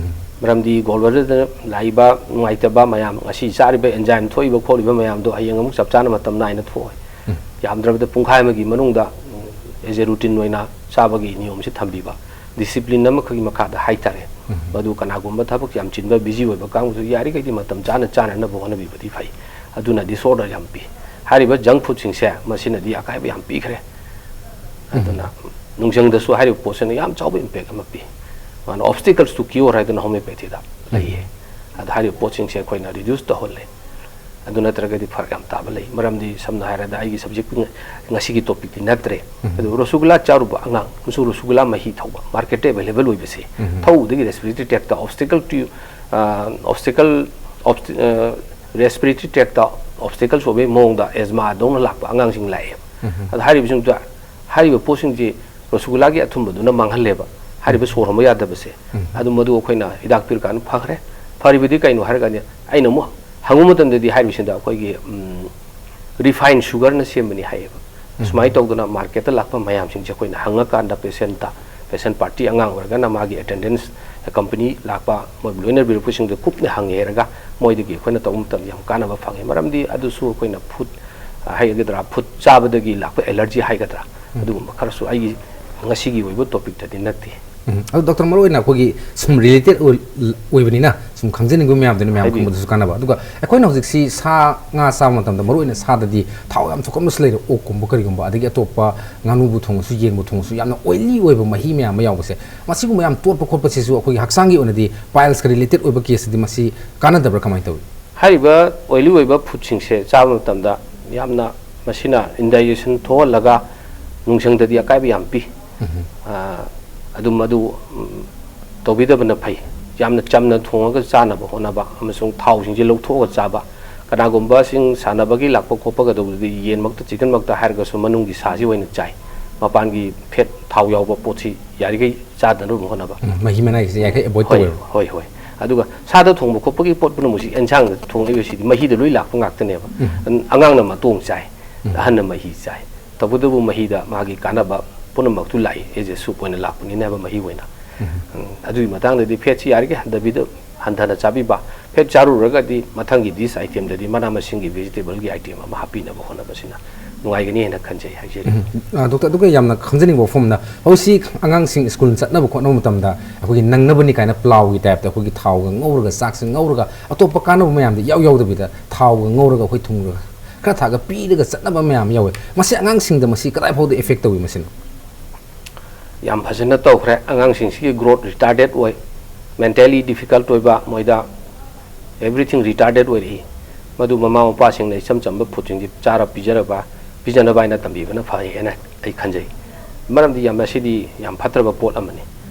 ꯃꯔꯝꯗꯤ ꯒꯣꯜ ꯕ꯭ꯂꯦꯗꯔꯗ ꯂꯥꯛꯏꯕ ꯅꯨꯡꯉꯥꯏꯇꯕ ꯃꯌꯥꯝ, ꯉꯁꯤ ꯆꯥꯔꯤꯕ ꯑꯦꯟꯖꯥꯏꯝ ꯊꯣꯛꯏꯕ ꯈꯣꯠꯂꯤꯕ ꯃꯌꯥꯝꯗꯣ ꯍꯌꯦꯡ ꯑꯃꯨꯛ ꯆꯞ ꯆꯥꯅ ꯃꯇꯝ ꯅꯥꯏꯅ ꯊꯣꯛꯑꯣꯏ꯫ ꯌꯥꯝꯗ꯭ꯔꯕꯗ ꯄꯨꯡꯈꯥꯏ ꯑꯃꯒꯤ ꯃꯅꯨꯡꯗ ꯑꯦꯖ ꯑꯦ ꯔꯨꯇꯤꯟ ꯑꯣꯏꯅ ꯆꯥꯕꯒꯤ ꯅꯤꯌꯣꯝꯁꯤ ꯊꯝꯕꯤꯕ, ꯗꯤꯁꯤꯄ꯭ꯂꯤꯟ ꯑꯃꯈꯛꯀꯤ ꯃꯈꯥꯗ ꯍꯥꯏꯇꯥꯔꯦ꯫ ꯃꯗꯨ ꯀꯅꯥꯒꯨꯝꯕ ꯊꯕꯛ ꯌꯥꯝ ꯆꯤꯟꯕ, ꯕꯤꯖꯤ ꯑꯣꯏꯕ ꯀꯥꯡꯕꯨꯁꯨ ꯌꯥꯔꯤꯈꯩꯗꯤ ꯃꯇꯝ ꯆꯥꯅ ꯆꯥꯅꯅꯕ ꯍꯣꯠꯅꯕꯤꯕꯗꯤ ꯐꯩ꯫ ꯑꯗꯨꯅ ꯗꯤꯁꯑꯣꯔꯗꯔ ꯌꯥꯝ ꯄꯤ꯫ ꯍꯥꯏꯔꯤꯕ ꯖꯪꯛ ꯐꯨꯗꯁꯤꯡꯁꯦ, ꯃꯁꯤꯅꯗꯤ ꯑꯀꯥꯏꯕ ꯌꯥꯝ ꯄꯤꯈ꯭ꯔꯦ꯫ ꯑꯗꯨꯅ ꯅꯨꯡꯖꯪꯗꯁꯨ ꯍꯥꯏꯔꯤꯕ ꯄꯣꯠꯁꯤꯅ ꯌꯥꯝ ꯆꯥꯎꯕ ꯏꯝꯄꯦꯛ ꯑꯃ ꯄꯤ꯫ ꯃꯥꯅ obstacles to cure ꯍꯥꯏꯗꯅ ꯍꯣꯃꯤꯑꯣꯄꯦꯊꯤꯗ ꯂꯩꯌꯦ꯫ ꯑꯗ ꯍꯥꯏꯔꯤꯕ ꯄꯣꯠꯁꯤꯡꯁꯦ ꯑꯩꯈꯣꯏꯅ ꯔꯤꯗ꯭ꯌꯨꯁ ꯇꯧꯍꯜꯂꯦ꯫ ꯑꯗꯨ ꯅꯠꯇ꯭ꯔꯒꯗꯤ ꯐꯔꯛ ꯌꯥꯝ ꯇꯥꯕ ꯂꯩ꯫ ꯃꯔꯝꯗꯤ ꯁꯝꯅ ꯍꯥꯏꯔꯕꯗ ꯑꯩꯒꯤ ꯁꯕꯖꯦꯛ ꯉꯁꯤꯒꯤ ꯇꯣꯄꯤꯛꯇꯤ ꯅꯠꯇ꯭ꯔꯦ꯫ ꯑꯗꯨ ꯔꯣꯁꯒꯨꯂꯥ ꯆꯥꯔꯨꯕ ꯑꯉꯥꯡ ꯑꯃꯁꯨꯡ ꯔꯣꯁꯒꯨꯂꯥ ꯃꯍꯤ ꯊꯛꯄ ꯃꯥꯔꯀꯦꯠꯇ ꯑꯦꯚꯦꯂꯦꯕꯜ ꯑꯣꯏꯕꯁꯦ, ꯊꯛꯎꯕꯗꯒꯤ ꯔꯦꯁꯄꯤꯔꯦꯇꯔꯤ ꯇ꯭ꯔꯦꯛꯇ ꯑꯣꯕꯁꯇꯦꯀꯜ ꯇꯨ, ꯑꯣꯕꯁꯇꯦꯀꯜ, ꯔꯦꯁꯄꯤꯔꯦꯇꯔꯤ ꯇ꯭ꯔꯦꯛꯇ ꯑꯣꯕꯁꯇꯦꯀꯜꯁ ꯑꯣꯏꯕꯒꯤ ꯃꯑꯣꯡꯗ ꯑꯦꯖꯃꯥꯗꯧꯅ ꯂꯥꯛꯄ ꯑꯉꯥꯡꯁꯤꯡ ꯂꯥꯛꯑꯦꯕ꯫ ꯑꯗ ꯍꯥꯏꯔꯤꯕꯁꯤꯡꯗꯨꯗ ꯍꯥꯏꯔꯤꯕ ꯄꯣꯠꯁꯤꯡꯁꯤ ꯔꯣꯁꯒꯨꯂꯥꯒꯤ ꯑꯊꯨꯝꯕꯗꯨꯅ ꯃꯥꯡꯍꯜꯂꯦꯕ, ꯍꯥꯏꯔꯤꯕ ꯁꯣꯔ ꯍꯣꯟꯕ ꯌꯥꯗꯕꯁꯦ꯫ ꯑꯗꯨ ꯃꯗꯨ ꯑꯩꯈꯣꯏꯅ ꯍꯤꯗꯥꯛ ꯄꯤꯔꯀꯥꯟꯗ ꯐꯈ꯭ꯔꯦ꯫ ꯐꯔꯤꯕꯗꯤ ꯀꯩꯅꯣ ꯍꯥꯏꯔꯒꯗꯤ, ꯑꯩꯅ ꯑꯃꯨꯛ ꯍꯪꯕ ꯃꯇꯝꯗꯗꯤ ꯍꯥꯏꯔꯤꯕꯁꯤꯗ ꯑꯩꯈꯣꯏꯒꯤ ꯔꯤꯐꯥꯏꯟ ꯁꯨꯒꯔꯅ ꯁꯦꯝꯕꯅꯤ ꯍꯥꯏꯌꯦꯕ꯫ ꯁꯨꯃꯥꯏꯅ ꯇꯧꯗꯅ ꯃꯥꯔꯀꯦꯠꯇ ꯂꯥꯛꯄ ꯃꯌꯥꯝꯁꯤꯡꯁꯦ ꯑꯩꯈꯣꯏꯅ ꯍꯪꯉꯀꯥꯟꯗ ꯄꯦꯁꯦꯟꯠꯇ, ꯄꯦꯁꯦꯟꯠ ꯄꯥꯔꯇꯤ ꯑꯉꯥꯡ ꯑꯣꯏꯔꯒꯅ ꯃꯥꯒꯤ ꯑꯦꯇꯦꯟꯗꯦꯟꯁ, ꯀꯝꯄꯅꯤ ꯂꯥꯛꯄ ꯃꯣꯏꯕꯨ ꯂꯣꯏꯅꯕꯤꯔꯛꯄꯁꯤꯡꯗꯨ ꯀꯨꯞꯅ ꯍꯪꯉꯦ ꯍꯥꯏꯔꯒ ꯃꯣꯏꯗꯒꯤ ꯑꯩꯈꯣꯏꯅ ꯇꯧꯕ ꯃꯇꯝꯗ ꯌꯥꯝ ꯀꯥꯟꯅꯕ ꯐꯪꯉꯦ꯫ ꯃꯔꯝꯗꯤ ꯑꯗꯨꯁꯨ ꯑꯩꯈꯣꯏꯅ ꯐꯨꯗ ꯍꯥꯏꯒꯗ꯭ꯔꯥ, ꯐꯨꯗ ꯆꯥꯕꯗꯒꯤ ꯂꯥꯛꯄ ꯑꯦꯂꯔꯖꯤ ꯍꯥꯏꯒꯗ꯭ꯔꯥ, ꯑꯗꯨꯒꯨꯝꯕ ꯈꯔꯁꯨ ꯑꯩꯒꯤ ꯉꯁꯤꯒꯤ ꯑꯣꯏꯕ ꯇꯣꯄꯤꯛꯇꯗꯤ ꯅꯠꯇꯦ꯫ ꯎꯝ꯫ ꯑꯗꯣ ꯗꯣꯛꯇꯔ, ꯃꯔꯨꯑꯣꯏꯅ ꯑꯩꯈꯣꯏꯒꯤ ꯁꯨꯝ ꯔꯤꯂꯦꯇꯦꯠ ꯑꯣꯏꯕꯅꯤꯅ ꯁꯨꯝ ꯈꯪꯖꯅꯤꯡꯕ ꯃꯌꯥꯝꯗꯨꯅ ꯃꯌꯥꯝ ꯍꯥꯏꯕꯤꯌꯨ꯫ ꯈꯪꯕꯗꯁꯨ ꯀꯥꯟꯅꯕ꯫ ꯑꯗꯨꯒ ꯑꯩꯈꯣꯏꯅ ꯍꯧꯖꯤꯛꯁꯤ ꯁꯥ ꯉꯥ ꯆꯥꯕ ꯃꯇꯝꯗ ꯃꯔꯨꯑꯣꯏꯅ ꯁꯥꯗꯗꯤ ꯊꯥꯎ ꯌꯥꯝ ꯊꯣꯛꯀꯟꯕꯁꯨ ꯂꯩꯔꯦ, ꯑꯣꯛꯀꯨꯝꯕ ꯀꯔꯤꯒꯨꯝꯕ, ꯑꯗꯒꯤ ꯑꯇꯣꯞꯄ ꯉꯥꯅꯨꯕꯨ ꯊꯣꯡꯉꯁꯨ, ꯌꯦꯟꯕꯨ ꯊꯣꯡꯉꯁꯨ, ꯌꯥꯝꯅ ꯑꯣꯏꯂꯤ ꯑꯣꯏꯕ ꯃꯍꯤ ꯃꯌꯥꯝ ꯑꯃ ꯌꯥꯎꯕꯁꯦ, ꯃꯁꯤꯒꯨꯝꯕ ꯌꯥꯝ ꯇꯣꯠꯄ ꯈꯣꯠꯄꯁꯤꯁꯨ ꯑꯩꯈꯣꯏꯒꯤ ꯍꯛꯆꯥꯡꯒꯤ ꯑꯣꯏꯅꯗꯤ, ꯄꯥꯏꯜꯁꯀ ꯔꯤꯂꯦꯇꯦꯠ ꯑꯣꯏꯕ ꯀꯦꯁꯇꯗꯤ ꯃꯁꯤ ꯀꯥꯟꯅꯗꯕ꯭ꯔꯥ, ꯀꯃꯥꯏꯅ ꯇꯧꯏ? ꯍꯥꯏꯔꯤꯕ ꯑꯣꯏꯂꯤ ꯑꯣꯏꯕ ꯐꯨꯗꯁꯤꯡꯁꯦ ꯆꯥꯕ ꯃꯇꯝꯗ ꯌꯥꯝꯅ ꯃꯁꯤꯅ ꯏꯟꯗꯥꯏꯖꯦꯁꯟ ꯊꯣꯛꯍꯜꯂꯒ ꯅꯨꯡꯁꯪꯗꯗꯤ ꯑꯀꯥꯏꯕ ꯌꯥꯝ ꯄꯤ꯫ ꯎꯝ꯫ ꯑꯥ, ꯑꯗꯨꯝ ꯑꯗꯨ, ꯎꯝ, ꯇꯧꯕꯤꯗꯕꯅ ꯐꯩ꯫ ꯌꯥꯝꯅ ꯆꯝꯅ ꯊꯣꯡꯉꯒ ꯆꯥꯅꯕ ꯍꯣꯠꯅꯕ ꯑꯃꯁꯨꯡ ꯊꯥꯎꯁꯤꯡꯁꯦ ꯂꯧꯊꯣꯛꯑꯒ ꯆꯥꯕ꯫ ꯀꯅꯥꯒꯨꯝꯕꯁꯤꯡ ꯁꯥꯟꯅꯕꯒꯤ ꯂꯥꯛꯄ ꯈꯣꯠꯄꯒ ꯇꯧꯕꯗꯗꯤ ꯌꯦꯟꯃꯛꯇ, ꯆꯤꯀꯟꯃꯛꯇ ꯍꯥꯏꯔꯒꯁꯨ ꯃꯅꯨꯡꯒꯤ ꯁꯥꯁꯤ ꯑꯣꯏꯅ ꯆꯥꯏ꯫ ꯃꯄꯥꯟꯒꯤ ꯐꯦꯠ, ꯊꯥꯎ ꯌꯥꯎꯕ ꯄꯣꯠꯁꯤ ꯌꯥꯔꯤꯈꯩ ꯆꯥꯗꯅꯕ ꯍꯣꯠꯅꯕ꯫ ꯎꯝ, ꯃꯍꯤ ꯃꯅꯥꯏꯁꯦ ꯌꯥꯔꯤꯈꯩ ꯑꯦꯚꯣꯏꯗ ꯍꯣꯏ, ꯇꯧꯋꯦꯕ꯫ ꯍꯣꯏ, ꯍꯣꯏ꯫ ꯑꯗꯨꯒ ꯁꯥꯗ ꯊꯣꯡꯕ ꯈꯣꯠꯄꯒꯤ ꯄꯣꯠ ꯄꯨꯝꯅꯃꯛꯁꯤ ꯑꯦꯟꯁꯥꯡꯗ ꯊꯣꯡꯂꯛꯏꯕꯁꯤꯗꯤ ꯃꯍꯤꯗ ꯂꯣꯏ ꯂꯥꯛꯄ ꯉꯥꯛꯇꯅꯦꯕ꯫ ꯎꯝ꯫ ꯑꯉꯥꯡꯅ ꯃꯇꯣꯡ ꯆꯥꯏ, ꯎꯝ꯫ ꯑꯍꯟꯅ ꯃꯍꯤ ꯆꯥꯏ꯫ ꯇꯧꯕꯇꯕꯨ ꯃꯍꯤꯗ ꯃꯥꯒꯤ ꯀꯥꯟꯅꯕ ꯄꯨꯝꯅꯃꯛꯇꯨ ꯂꯥꯛꯏ, ꯑꯦꯖ ꯑꯦ ꯁꯨꯞ ꯑꯣꯏꯅ ꯂꯥꯛꯄꯅꯤꯅ ꯍꯥꯏꯕ ꯃꯍꯤ ꯑꯣꯏꯅ꯫ ꯎꯝ꯫ ꯎꯝ, ꯑꯗꯨꯒꯤ ꯃꯇꯥꯡꯗꯗꯤ ꯐꯦꯠꯁꯤ ꯌꯥꯔꯤꯈꯩ ꯍꯟꯊꯕꯤꯗ-, ꯍꯟꯊꯅ ꯆꯥꯕꯤꯕ꯫ ꯐꯦꯠ ꯆꯥꯔꯨꯔꯒꯗꯤ ꯃꯊꯪꯒꯤ ꯗꯤꯁ ꯑꯥꯏꯇꯦꯝꯗꯗꯤ ꯃꯅꯥ ꯃꯁꯤꯡꯒꯤ, ꯚꯦꯖꯤꯇꯦꯕꯜꯒꯤ ꯑꯥꯏꯇꯦꯝ ꯑꯃ ꯍꯥꯞꯄꯤꯅꯕ ꯍꯣꯠꯅꯕꯁꯤꯅ ꯅꯨꯡꯉꯥꯏꯒꯅꯤ ꯍꯥꯏꯅ ꯈꯟꯖꯩ, ꯍꯥꯏꯖꯔꯤ꯫ ꯎꯝ꯫ ꯑ, ꯗꯣꯛꯇꯔ, ꯑꯗꯨꯒ ꯌꯥꯝꯅ ꯈꯪꯖꯅꯤꯡꯕ ꯋꯥꯐꯝ ꯑꯃꯅ, ꯍꯧꯖꯤꯛ ꯑꯉꯥꯡꯁꯤꯡ ꯁ꯭ꯀꯨꯜ ꯆꯠꯅꯕ ꯈꯣꯠꯅꯕ ꯃꯇꯝꯗ ꯑꯩꯈꯣꯏꯒꯤ ꯅꯪꯅꯕꯅꯤ ꯀꯥꯏꯅ ꯄ꯭ꯂꯥꯎꯒꯤ ꯇꯥꯏꯞꯇ ꯑꯩꯈꯣꯏꯒꯤ ꯊꯥꯎꯒ ꯉꯧꯔꯒ, ꯆꯥꯛꯁꯦ ꯉꯧꯔꯒ, ꯑꯇꯣꯞꯄ ꯀꯥꯟꯅꯕ ꯃꯌꯥꯝꯗꯤ ꯏꯌꯥꯎ ꯌꯥꯎꯗꯕꯤꯗ ꯊꯥꯎꯒ ꯉꯧꯔꯒ ꯑꯩꯈꯣꯏ ꯊꯨꯝꯒ ꯈꯔ ꯊꯥꯛꯑꯒ ꯄꯤꯔꯒ ꯆꯠꯅꯕ ꯃꯌꯥꯝ ꯌꯥꯎꯋꯦ꯫ ꯃꯁꯤ ꯑꯉꯥꯡꯁꯤꯡꯗ ꯃꯁꯤ ꯀꯗꯥꯏ ꯐꯥꯎꯗ ꯏꯐꯦꯛ ꯇꯧꯏ ꯃꯁꯤꯅ? ꯌꯥꯝ ꯐꯖꯅ ꯇꯧꯈ꯭ꯔꯦ꯫ ꯑꯉꯥꯡꯁꯤꯡꯁꯤꯒꯤ ꯒ꯭ꯔꯣꯠ ꯔꯤꯇꯥꯔꯗꯦꯠ ꯑꯣꯏ, ꯃꯦꯟꯇꯦꯂꯤ ꯗꯤꯐꯤꯀꯜꯠ ꯑꯣꯏꯕ, ꯃꯣꯏꯗ ꯑꯦꯚ꯭ꯔꯤꯊꯤꯡ ꯔꯤꯇꯥꯔꯗꯦꯠ ꯑꯣꯏꯔꯛꯏ꯫ ꯃꯗꯨ ꯃꯃꯥ ꯃꯄꯥꯁꯤꯡꯅ ꯏꯆꯝ ꯆꯝꯕ ꯐꯨꯗꯁꯤꯡꯁꯤ ꯆꯥꯔ ꯄꯤꯖꯔꯕ, ꯄꯤꯖꯅꯕ ꯍꯥꯏꯅ ꯇꯝꯕꯤꯕꯅ ꯐꯩ ꯍꯥꯏꯅ ꯑꯩ ꯈꯟꯖꯩ꯫ ꯃꯔꯝꯗꯤ ꯌꯥꯝ, ꯃꯁꯤꯗꯤ ꯌꯥꯝ ꯐꯠꯇ꯭ꯔꯕ ꯄꯣꯠ ꯑꯃꯅꯤ꯫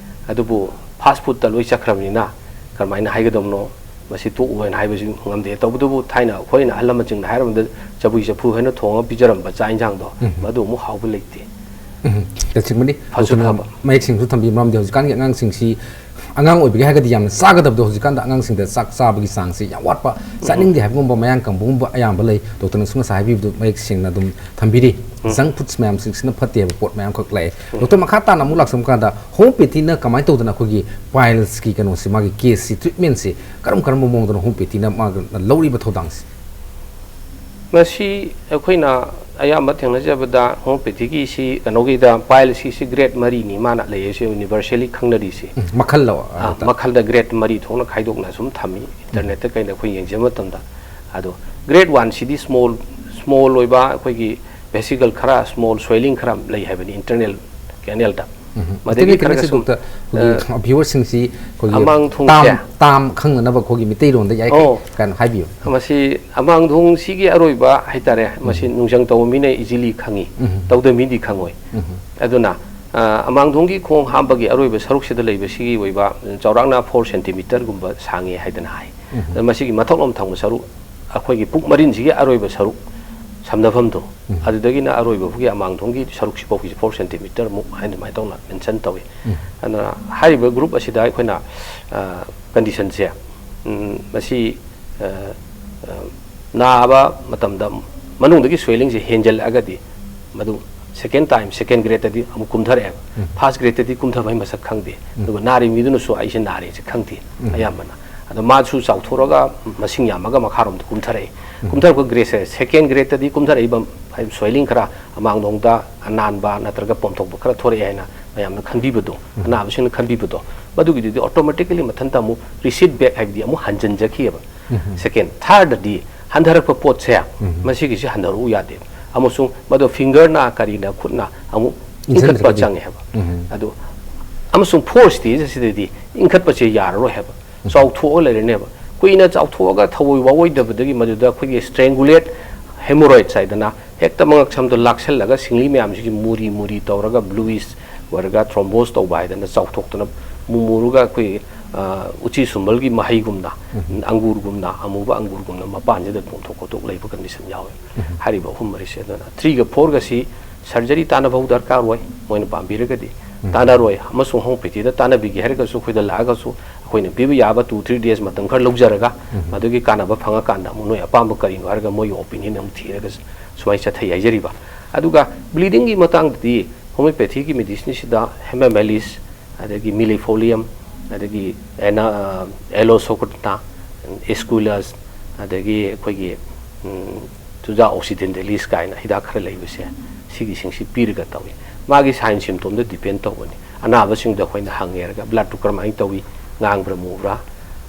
ꯑꯗꯨꯕꯨ ꯐꯥꯁ ꯐꯨꯗꯇ ꯂꯣꯏ ꯆꯠꯈ꯭ꯔꯕꯅꯤꯅ ꯀꯔꯝꯍꯥꯏꯅ ꯍꯥꯏꯒꯗꯕꯅꯣ? ꯃꯁꯤ ꯇꯣꯛꯎ ꯍꯥꯏꯅ ꯍꯥꯏꯕꯁꯤ ꯉꯝꯗꯦ꯫ ꯇꯧꯕꯇꯕꯨ ꯊꯥꯏꯅ ꯑꯩꯈꯣꯏꯅ ꯑꯍꯜ ꯂꯃꯟꯁꯤꯡꯅ ꯍꯥꯏꯔꯝꯕꯗ ꯆꯕꯨꯏ ꯆꯐꯨ ꯍꯥꯏꯅ ꯊꯣꯡꯉꯒ ꯄꯤꯖꯔꯝꯕ ꯆꯥꯛ ꯏꯟꯁꯥꯡꯗꯣ, ꯎꯝ꯫ ꯃꯗꯨ ꯑꯃꯨꯛ ꯍꯥꯎꯕ ꯂꯩꯇꯦ꯫ ꯎꯝ꯫ ꯇꯁꯦꯡꯕꯅꯤ ꯐꯁꯨ ꯗꯣꯛꯇꯔꯅ ꯐꯕ꯫ ꯃꯌꯦꯛ ꯁꯦꯡꯅꯁꯨ ꯊꯝꯕꯤ, ꯃꯔꯝꯗꯤ ꯍꯧꯖꯤꯛꯀꯥꯟꯒꯤ ꯑꯉꯥꯡꯁꯤꯡꯁꯤ ꯑꯉꯥꯡ ꯑꯣꯏꯕꯒꯤ ꯍꯥꯏꯔꯒꯗꯤ ꯌꯥꯝꯅ ꯆꯥꯒꯗꯕꯗꯣ, ꯍꯧꯖꯤꯛꯀꯥꯟꯗ ꯑꯉꯥꯡꯁꯤꯡꯗ ꯆꯥꯛ ꯆꯥꯕꯒꯤ ꯆꯥꯡꯁꯤ ꯌꯥꯝ ꯋꯥꯠꯄ, ꯎꯝ꯫ ꯆꯥꯅꯤꯡꯗꯦ ꯍꯥꯏꯕꯒꯨꯝꯕ, ꯃꯌꯥꯡ ꯀꯪꯕꯒꯨꯝꯕ ꯑꯌꯥꯝꯕ ꯂꯩ꯫ ꯗꯣꯛꯇꯔꯅꯁꯨ ꯉꯁꯥꯏ ꯍꯥꯏꯕꯤꯕꯗꯨ ꯃꯌꯦꯛ ꯁꯦꯡꯅ ꯑꯗꯨꯝ ꯊꯝꯕꯤꯔꯤ꯫ ꯎꯝ꯫ ꯖꯪꯛ ꯐꯨꯗꯁ ꯃꯌꯥꯝꯁꯤꯡꯁꯤꯅ ꯐꯠꯇꯦ ꯍꯥꯏꯕ ꯄꯣꯠ ꯃꯌꯥꯝꯈꯛ ꯂꯥꯛꯑꯦ꯫ ꯎꯝ꯫ ꯗꯣꯛꯇꯔ, ꯃꯈꯥ ꯇꯥꯅ ꯑꯃꯨꯛ ꯂꯥꯛꯆꯕ ꯀꯥꯟꯗ ꯍꯣꯃꯤꯑꯣꯄꯦꯊꯤꯅ ꯀꯃꯥꯏꯅ ꯇꯧꯗꯅ ꯑꯩꯈꯣꯏꯒꯤ ꯄꯥꯏꯜꯁꯀꯤ ꯀꯩꯅꯣꯁꯤ, ꯃꯥꯒꯤ ꯀꯦꯁꯁꯤ, ꯇ꯭ꯔꯤꯠꯃꯦꯟꯁꯤ ꯀꯔꯝ ꯀꯔꯝꯕ ꯃꯑꯣꯡꯗꯅꯣ ꯍꯣꯃꯤꯑꯣꯄꯦꯊꯤꯅ ꯃꯥꯒ ꯂꯧꯔꯤꯕ ꯊꯧꯗꯥꯡꯁꯤ? ꯃꯁꯤ ꯑꯩꯈꯣꯏꯅ ꯑꯌꯥꯝꯕ ꯊꯦꯡꯅꯖꯕꯗ ꯍꯣꯃꯤꯑꯣꯄꯦꯊꯤꯒꯤꯁꯤ ꯀꯩꯅꯣꯒꯤꯗ ꯄꯥꯏꯜꯁꯀꯤꯁꯤ ꯒ꯭ꯔꯦꯗ ꯃꯔꯤꯅꯤ ꯃꯥꯅ ꯂꯩꯔꯤꯁꯦ, ꯌꯨꯅꯤꯚꯔꯁꯦꯜꯂꯤ ꯈꯪꯅꯔꯤꯁꯤ꯫ ꯎꯝ, ꯃꯈꯜ ꯂꯧ ꯑꯥ, ꯃꯈꯜꯗ ꯒ꯭ꯔꯦꯗ ꯃꯔꯤ ꯊꯣꯛꯅ ꯈꯥꯏꯗꯣꯛꯅ ꯁꯨꯝ ꯊꯝꯃꯤ ꯏꯟꯇꯔꯅꯦꯠꯇ ꯀꯩꯗ ꯑꯩꯈꯣꯏ ꯌꯦꯡꯖꯕ ꯃꯇꯝꯗ꯫ ꯑꯗꯣ ꯒ꯭ꯔꯦꯗ ꯋꯥꯟꯁꯤꯗꯤ ꯁ꯭ꯃꯣꯜ ꯁ꯭ꯃꯣꯜ ꯑꯣꯏꯕ ꯑꯩꯈꯣꯏꯒꯤ ꯚꯦꯁꯤꯀꯜ ꯈꯔ ꯁ꯭ꯃꯣꯜ ꯁ꯭ꯋꯦꯂꯤꯡ ꯈꯔ ꯂꯩ ꯍꯥꯏꯕꯅꯤ ꯏꯟꯇꯔꯅꯦꯜ ꯀꯦꯅꯦꯜꯗ꯫ ꯃꯗꯒꯤ ꯃꯗꯒꯤ ꯈꯔꯒ ꯈꯔꯒꯁꯨ ꯁꯨꯝ ꯗꯣꯛꯇꯔ ꯑꯩꯈꯣꯏꯒꯤ ꯚ꯭ꯌꯨꯋꯔꯁꯤꯡꯁꯤ ꯑꯩꯈꯣꯏꯒꯤ ꯑꯃꯥꯡ ꯊꯣꯡꯁꯦ꯫ ꯇꯥꯝ ꯇꯥꯝ ꯈꯪꯅꯅꯕ ꯑꯩꯈꯣꯏꯒꯤ ꯃꯤꯇꯩꯂꯣꯟꯗ ꯌꯥꯏ ꯑꯣ꯫ ꯀꯥꯏꯅ ꯍꯥꯏꯕꯤꯌꯨ꯫ ꯃꯁꯤ ꯑꯃꯥꯡ ꯊꯣꯡꯁꯤꯒꯤ ꯑꯔꯣꯏꯕ ꯍꯥꯏꯇꯥꯔꯦ, ꯃꯁꯤ ꯅꯨꯡꯖꯪ ꯇꯧꯕ ꯃꯤꯅ ꯏꯖꯤꯂꯤ ꯈꯪꯉꯤ, ꯎꯝ꯫ ꯇꯧꯗꯕ ꯃꯤꯗꯤ ꯈꯪꯉꯣꯏ꯫ ꯎꯝ꯫ ꯑꯗꯨꯅ ꯑ, ꯑꯃꯥꯡ ꯊꯣꯡꯒꯤ ꯈꯣꯡ ꯍꯥꯝꯕꯒꯤ ꯑꯔꯣꯏꯕ ꯁꯔꯨꯛꯁꯤꯗ ꯂꯩꯕ ꯁꯤꯒꯤ ꯑꯣꯏꯕ ꯆꯥꯎꯔꯥꯛꯅ ꯐꯣꯔ ꯁꯦꯟꯇꯤꯃꯤꯇꯔꯒꯨꯝꯕ ꯁꯥꯡꯉꯦ ꯍꯥꯏꯗꯅ ꯍꯥꯏ꯫ ꯎꯝ꯫ ꯑꯗ ꯃꯁꯤꯒꯤ ꯃꯊꯛꯂꯣꯝ ꯊꯪꯕ ꯁꯔꯨꯛ, ꯑꯩꯈꯣꯏꯒꯤ ꯄꯨꯛ ꯃꯔꯤꯟꯁꯤꯒꯤ ꯑꯔꯣꯏꯕ ꯁꯔꯨꯛ ꯁꯝꯅꯐꯝꯗꯣ, ꯎꯝ꯫ ꯑꯗꯨꯗꯒꯤꯅ ꯑꯔꯣꯏꯕ ꯐꯥꯎꯒꯤ ꯑꯃꯥꯡ ꯊꯣꯡꯒꯤ ꯁꯔꯨꯛꯁꯤꯐꯥꯎꯒꯤꯁꯦ ꯐꯣꯔ ꯁꯦꯟꯇꯤꯃꯤꯇꯔ ꯃꯨꯛ ꯍꯥꯏꯅ ꯑꯗꯨꯃꯥꯏꯅ ꯇꯧꯅ ꯃꯦꯟꯁꯟ ꯇꯧꯏ꯫ ꯎꯝ꯫ ꯑꯗꯨꯅ ꯍꯥꯏꯔꯤꯕ ꯒ꯭ꯔꯨꯞ ꯑꯁꯤꯗ ꯑꯩꯈꯣꯏꯅ, ꯑ, ꯀꯟꯗꯤꯁꯟꯁꯦ, ꯎꯝ, ꯃꯁꯤ, ꯑ, ꯑ, ꯅꯥꯕ ꯃꯇꯝꯗ ꯃꯅꯨꯡꯗꯒꯤ ꯁ꯭ꯋꯦꯂꯤꯡꯁꯦ ꯍꯦꯟꯖꯜꯂꯛꯑꯒꯗꯤ ꯃꯗꯨ ꯁꯦꯀꯦꯟ ꯇꯥꯏꯝ, ꯁꯦꯀꯦꯟ ꯒ꯭ꯔꯦꯗꯇꯗꯤ ꯑꯃꯨꯛ ꯀꯨꯝꯊꯔꯛꯑꯦꯕ꯫ ꯎꯝ꯫ ꯐꯥꯔꯁ ꯒ꯭ꯔꯦꯗꯇꯗꯤ ꯀꯨꯝꯊꯕꯒꯤ ꯃꯁꯛ ꯈꯪꯗꯦ꯫ ꯎꯝ꯫ ꯑꯗꯨꯒ ꯅꯥꯔꯤ ꯃꯤꯗꯨꯅꯁꯨ ꯑꯩꯁꯦ ꯅꯥꯔꯦꯁꯦ ꯈꯪꯗꯦ ꯎꯝ꯫ ꯑꯌꯥꯝꯕꯅ꯫ ꯑꯗꯣ ꯃꯥꯁꯨ ꯆꯥꯎꯊꯣꯔꯛꯑꯒ ꯃꯁꯤꯡ ꯌꯥꯝꯃꯒ ꯃꯈꯥꯔꯣꯝꯗ ꯀꯨꯝꯊꯔꯛꯑꯦ꯫ ꯎꯝ꯫ ꯀꯨꯝꯊꯔꯛꯄ ꯒ꯭ꯔꯦꯗꯁꯦ ꯁꯦꯀꯦꯟ ꯒ꯭ꯔꯦꯗꯇꯗꯤ ꯀꯨꯝꯊꯔꯛꯏꯕ ꯁ꯭ꯋꯦꯂꯤꯡ ꯈꯔ ꯑꯃꯥꯡꯂꯣꯝꯗ ꯑꯅꯥꯟꯕ ꯅꯠꯇ꯭ꯔꯒ ꯄꯣꯝꯊꯣꯛꯄ ꯈꯔ ꯊꯣꯔꯛꯑꯦ ꯍꯥꯏꯅ ꯃꯌꯥꯝꯅ ꯈꯟꯕꯤꯕꯗꯣ, ꯎꯝ꯫ ꯑꯅꯥꯕꯁꯤꯡꯅ ꯈꯟꯕꯤꯕꯗꯣ, ꯃꯗꯨꯒꯤꯗꯨꯗꯤ ꯑꯣꯇꯣꯃꯦꯇꯤꯀꯦꯂꯤ ꯃꯊꯟꯇ ꯑꯃꯨꯛ ꯔꯤꯁꯤꯠ ꯕꯦꯛ ꯍꯥꯏꯕꯗꯤ ꯑꯃꯨꯛ ꯍꯟꯖꯤꯟꯖꯈꯤꯑꯕ꯫ ꯎꯝ꯫ ꯁꯦꯀꯦꯟ꯫ ꯊꯥꯔꯗꯗꯤ ꯍꯟꯊꯔꯛꯄ ꯄꯣꯠꯁꯦ, ꯎꯝ꯫ ꯃꯁꯤꯒꯤꯁꯤ ꯍꯟꯊꯔꯛꯎ ꯌꯥꯗꯦꯕ꯫ ꯑꯃꯁꯨꯡ ꯃꯗꯨ ꯐꯤꯡꯒꯔꯅ ꯀꯔꯤꯅ ꯈꯨꯠꯅ ꯑꯃꯨꯛ ꯏꯟꯈꯠꯄ ꯏꯟꯁꯤꯟꯗ꯭ꯔꯒꯗꯤ꯫ ꯆꯪꯉꯦ ꯍꯥꯏꯕ꯫ ꯎꯝ꯫ ꯑꯗꯨ ꯑꯃꯁꯨꯡ ꯐꯣꯔ ꯁ꯭ꯇꯦꯖ ꯑꯁꯤꯗꯗꯤ ꯏꯟꯈꯠꯄꯁꯦ ꯌꯥꯔꯔꯣꯏ ꯍꯥꯏꯕ꯫ ꯎꯝ꯫ ꯆꯥꯎꯊꯣꯛꯑ ꯂꯩꯔꯅꯦꯕ꯫ ꯀꯨꯏꯅ ꯆꯥꯎꯊꯣꯛꯑꯒ ꯊꯑꯣꯏ ꯋꯥꯑꯣꯏꯗꯕꯗꯒꯤ ꯃꯗꯨꯗ ꯑꯩꯈꯣꯏꯒꯤ ꯁ꯭ꯇ꯭ꯔꯦꯡꯒꯨꯂꯦꯠ ꯍꯦꯃꯣꯔꯣꯏꯗ꯭ꯁ ꯍꯥꯏꯗꯅ ꯍꯦꯛꯇ ꯃꯉꯛꯁꯝꯗꯣ ꯂꯥꯛꯁꯜꯂꯒ ꯁꯤꯡꯂꯤ ꯃꯌꯥꯝꯁꯤꯒꯤ ꯃꯨꯔꯤ ꯃꯨꯔꯤ ꯇꯧꯔꯒ ꯕ꯭ꯂꯨꯏꯁ ꯑꯣꯏꯔꯒ ꯊ꯭ꯔꯣꯝꯕꯣꯁ ꯇꯧꯕ ꯍꯥꯏꯗꯅ ꯆꯥꯎꯊꯣꯛꯇꯅ ꯃꯨꯃꯨꯔꯒ ꯑꯩꯈꯣꯏꯒꯤ, ꯑ, ꯎꯆꯤ ꯁꯨꯝꯕꯜꯒꯤ ꯃꯍꯩꯒꯨꯝꯅ, ꯎꯝ꯫ ꯑꯪꯒꯨꯔꯒꯨꯝꯅ, ꯑꯃꯨꯕ ꯑꯪꯒꯨꯔꯒꯨꯝꯅ ꯃꯄꯥꯟꯁꯤꯗ ꯄꯣꯝꯊꯣꯛ ꯈꯣꯠꯇꯣꯛ ꯂꯩꯕ ꯀꯟꯗꯤꯁꯟ ꯌꯥꯎꯋꯦ꯫ ꯎꯝ꯫ ꯍꯥꯏꯔꯤꯕ ꯑꯍꯨꯝ ꯃꯔꯤꯁꯦ꯫ ꯑꯗꯨꯅ ꯊ꯭ꯔꯤꯒ ꯐꯣꯔꯒꯁꯤ ꯁꯔꯖꯔꯤ ꯇꯥꯟꯅꯕ ꯗꯔꯀꯥꯔ ꯑꯣꯏ, ꯃꯣꯏꯅ ꯄꯥꯝꯕꯤꯔꯒꯗꯤ ꯎꯝ꯫ ꯇꯥꯟꯅꯔꯣꯏ꯫ ꯑꯃꯁꯨꯡ ꯍꯣꯃꯤꯑꯣꯄꯦꯊꯤꯗ ꯇꯥꯟꯅꯕꯤꯒꯦ ꯍꯥꯏꯔꯒꯁꯨ ꯑꯩꯈꯣꯏꯗ ꯂꯥꯛꯑꯒꯁꯨ ꯑꯩꯈꯣꯏꯅ ꯄꯤꯕ ꯌꯥꯕ ꯇꯨ ꯊ꯭ꯔꯤ ꯗꯦꯖ ꯃꯇꯝ ꯈꯔ ꯂꯧꯖꯔꯒ, ꯎꯝ꯫ ꯃꯗꯨꯒꯤ ꯀꯥꯟꯅꯕ ꯐꯪꯉꯀꯥꯟꯗ ꯑꯃꯨꯛ ꯅꯣꯏ ꯑꯄꯥꯝꯕ ꯀꯔꯤꯅꯣ ꯍꯥꯏꯔꯒ ꯃꯣꯏꯒꯤ ꯑꯣꯄꯤꯅꯤꯌꯟ ꯑꯃꯨꯛ ꯊꯤꯔꯒ ꯁꯨꯃꯥꯏꯅ ꯆꯠꯊꯩ ꯍꯥꯏꯖꯔꯤꯕ꯫ ꯑꯗꯨꯒ ꯕ꯭ꯂꯤꯗꯤꯡꯒꯤ ꯃꯇꯥꯡꯗꯗꯤ ꯍꯣꯃꯤꯑꯣꯄꯦꯊꯤꯒꯤ ꯃꯦꯗꯤꯁꯤꯟꯁꯤꯗ ꯍꯦꯃꯥꯃꯦꯂꯤꯁ, ꯑꯗꯒꯤ ꯃꯤꯂꯤꯐꯣꯂꯤꯌꯝ, ꯑꯗꯒꯤ ꯑꯦꯅ-, ꯑꯦꯂꯣꯁꯣꯀ꯭ꯔꯇꯅꯥ, ꯑꯦꯁꯀꯨꯂꯁ, ꯑꯗꯒꯤ ꯑꯩꯈꯣꯏꯒꯤ, ꯎꯝ, ꯆꯨꯖꯥꯛ ꯑꯣꯛꯁꯤꯗꯦꯟꯇꯦꯂꯤꯁ ꯀꯥꯏꯅ ꯍꯤꯗꯥꯛ ꯈꯔ ꯂꯩꯕꯁꯦ, ꯁꯤꯒꯤꯁꯤꯡꯁꯤ ꯄꯤꯔꯒ ꯇꯧꯏ꯫ ꯃꯥꯒꯤ ꯁꯥꯏꯟ ꯁꯤꯝꯇꯣꯝꯗ ꯗꯤꯄꯦꯟ ꯇꯧꯕꯅꯤ꯫ ꯑꯅꯥꯕꯁꯤꯡꯗ ꯑꯩꯈꯣꯏꯅ ꯍꯪꯉꯦꯔꯒ ꯕ꯭ꯂꯠꯇꯨ ꯀꯔꯝꯍꯥꯏꯅ ꯇꯧꯏ, ꯉꯥꯡꯕ꯭ꯔꯥ ꯃꯨꯕ꯭ꯔꯥ,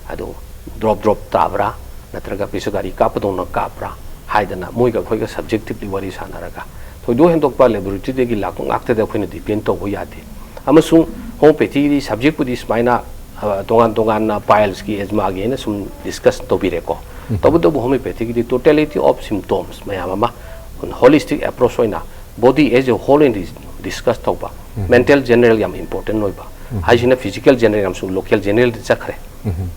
ꯑꯗꯨ ꯗ꯭ꯔꯣꯞ ꯗ꯭ꯔꯣꯞ ꯇꯥꯕ꯭ꯔꯥ, ꯅꯠꯇ꯭ꯔꯒ ꯄꯤꯁ ꯒꯥꯔꯤ ꯀꯥꯞꯄꯗꯧꯅ ꯀꯥꯞꯄ꯭ꯔꯥ ꯍꯥꯏꯗꯅ ꯃꯣꯏꯒ ꯑꯩꯈꯣꯏꯒ ꯁꯕꯖꯦꯛꯇꯤꯚꯂꯤ ꯋꯥꯔꯤ ꯁꯥꯟꯅꯔꯒ, ꯊꯣꯏꯗꯣꯛ ꯍꯦꯟꯗꯣꯛꯄ ꯂꯦꯕꯣꯔꯦꯇꯔꯤꯗꯒꯤ ꯂꯥꯛꯄ ꯉꯥꯛꯇꯗ ꯑꯩꯈꯣꯏꯅ ꯗꯤꯄꯦꯟ ꯇꯧꯕ ꯌꯥꯗꯦ꯫ ꯑꯃꯁꯨꯡ ꯍꯣꯃꯤꯑꯣꯄꯦꯊꯤꯒꯤꯗꯤ ꯁꯕꯖꯦꯛꯄꯨꯗꯤ ꯁꯨꯃꯥꯏꯅ, ꯑ, ꯇꯣꯉꯥꯟ ꯇꯣꯉꯥꯟꯅ ꯄꯥꯏꯜꯁꯀꯤ, ꯑꯦꯖꯃꯥꯒꯤ ꯍꯥꯏꯅ ꯁꯨꯝ ꯗꯤꯁꯀꯁ ꯇꯧꯕꯤꯔꯦꯀꯣ꯫ ꯎꯝ꯫ ꯇꯧꯕꯇꯕꯨ ꯍꯣꯃꯤꯑꯣꯄꯦꯊꯤꯒꯤꯗꯤ totality of symptoms ꯃꯌꯥꯝ ꯑꯃ holistic approach ꯑꯣꯏꯅ body as a whole ꯑꯣꯏꯅ ꯗꯤꯁꯀꯁ ꯇꯧꯕ, ꯎꯝ꯫ ꯃꯦꯟꯇꯦꯜ ꯖꯦꯅꯔꯦꯜ ꯌꯥꯝ ꯏꯝꯄꯣꯔꯇꯦꯟ ꯑꯣꯏꯕ, ꯎꯝ꯫ ꯍꯥꯏꯁꯤꯅ ꯐꯤꯖꯤꯀꯦꯜ ꯖꯦꯅꯔꯦꯜ ꯑꯃꯁꯨꯡ ꯂꯣꯀꯦꯜ ꯖꯦꯅꯔꯦꯜꯗ ꯆꯠꯈ꯭ꯔꯦ꯫ ꯎꯝ꯫